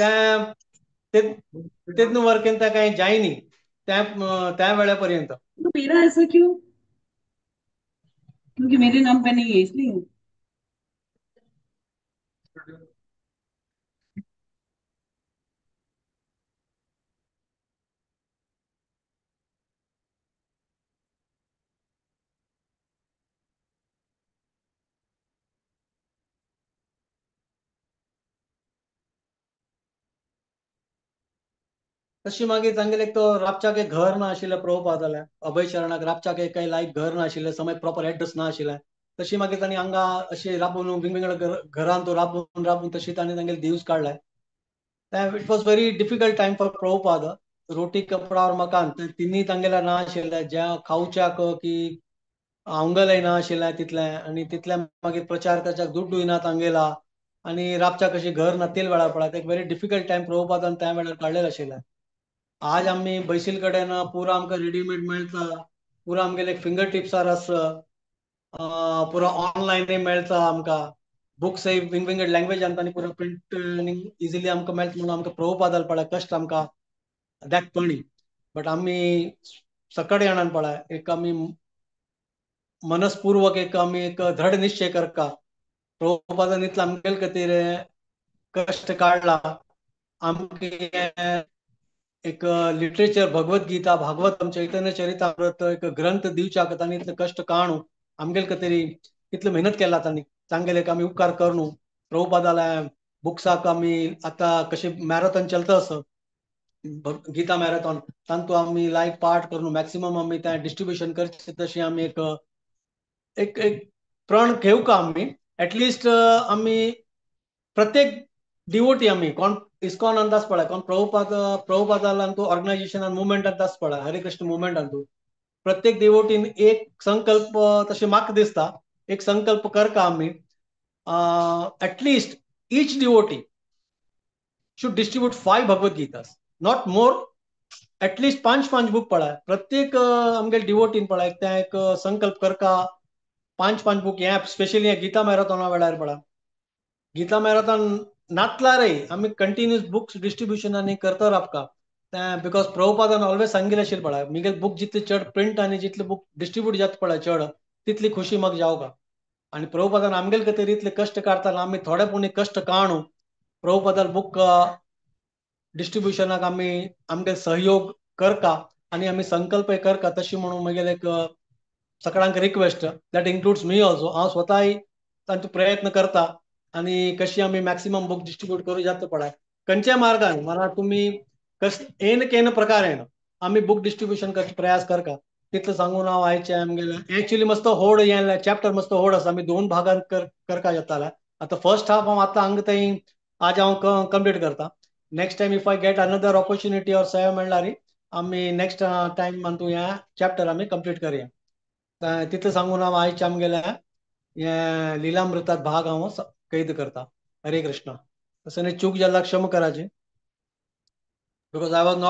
तें वर्केन त्या कांय जायनी त्या वेळा पर्यंत. मेरा ऐसा क्यों? क्योंकि मेरे नाम पे नहीं है इसलिए. तशी मागीर तांगेले एक तो राबच्याक एक घर ना आशिल्लें प्रभुपादालें, अभय शरणाक राबच्याक एक काही लायक घर ना आशिल्लें, समय प्रॉपर एड्रेस ना आशिल्लें. तशी मागीर तांणी हांगा अशें राबून विंगड घरान तो राबून राबून तशी तांणी तांगेले दिवस काडले. It was very difficult time for Prabhupada. रोटी कपडा और मकान तिन्ही तांगेले ना आशिल्लें, ज्या खावच्याक की आंगलय ना आशिल्लें तितलें, आनी तितलें मागीर प्रचार करच्याक दुड्डूय ना तांगेला आनी राबच्याक अशें घर ना तेल वेळार पडा. एक व्हेरी डिफिकल्ट टायम प्रभुपादान त्या वेळार काडलेलें आशिल्लें. आज आमी बैसील कडेन पुरा आमकां रेडीमेड मेळटा, पुरा आमगेले फिंगर टिप्सार आसा, पुरा ऑनलायनय मेळटा आमकां, बुक्सय विंगड लँग्वेजान आनी पुरा प्रिंट इजिली आमकां मेळटा म्हणून आमकां प्रभुपादाल पळय कश्ट आमकां दाखपणी. बट आमी सकड जाणान पळय एक आमी मनस्पूर्वक एक आमी एक दृढ निश्चय करता प्रभुपादान इतलो आमगेले खातीर कश्ट काडला, आमकां एक लिटरेचर भगवद्गीता भागवतम चैतन्य चरितामृत एक ग्रंथ दिवच्याक तांणी इतले कश्ट काणू आमगेले खातीर इतले मेहनत केला तांणी, तांगेले आमी उपकार करून प्रभुपादाल्या बुक्साक आमी आतां कशें मॅरेथॉन चलता आसा गीता मॅरेथॉन तांतू आमी लायक पार्ट करून मॅक्सिमम आमी तें डिस्ट्रिब्युशन करचें तशें आमी एक एक एक प्रण घेवका आमी एटलिस्ट आमी प्रत्येक डिवोटी आमी कोण इस्कॉन अंदाज पळय, कोण प्रभुपादाला तूं ऑर्गनायझेशन आनी मुवमेंट अंदाज पळय, हरे कृष्ण मुवमेंट तूं प्रत्येक डिवोटीन एक संकल्प तशें म्हाका दिसता एक संकल्प करका आमी at least each devotee should distribute 5 Bhagavad Gitas, not more, at least 5-5 book पळय प्रत्येक आमगे डिवोटीन पळय तें एक संकल्प करका 5-5 बूक. हें स्पेशली गीता मॅरेथॉना वेळार पळय, गीता मॅरेथॉन नातला रे आमी कंटिन्युअस बुक्स डिस्ट्रिब्युशन आनी करता राबका तें, because प्रभुपादान ऑलवेज सांगिल्लें आशिल्लें पळय मिगेल बूक जितले चड प्रिंट आनी जितले बूक डिस्ट्रिब्यूट जाता पळय चड तितली खुशी म्हाका जावका. आनी प्रभुपादान आमगेले खातीर इतले कश्ट काडटा आमी थोडे पुणी कश्ट काणू प्रभुपादान बूक डिस्ट्रिब्युशनाक आमी आमगे सहयोग करका आनी आमी संकल्पय करका. तशी म्हणून म्हगेले एक सगळ्यांक request that includes me also, हांव स्वताय तांचो प्रयत्न करता आनी कशी आमी मॅक्सिमम बूक डिस्ट्रिब्यूट करूं जाता पळय खंयच्या मार्गान मला तुमी कस येन केन प्रकारेन आमी बूक डिस्ट्रिब्युशन करचे प्रयास करका. तितलें सांगून हांव आयचें आमगेलें एक्चुअली मस्त होड हें चॅप्टर मस्त होड आसा, आमी 2 भागान करका जातालें. आतां फर्स्ट हाफ हांव आतां हांगा थंय आज हांव कंप्लीट करता. Next time if I get another opportunity or सेवा मेळ्ळ्यार आमी नेक्स्ट टायम अंतू ह्या चॅप्टर आमी कंप्लीट करया. तितलें सांगून हांव आयचें आमगेलें हें लिलामृतात भाग हांव कैद करता. हरे कृष्ण. तशें चूक जाल्यार क्षमा कराची because I was not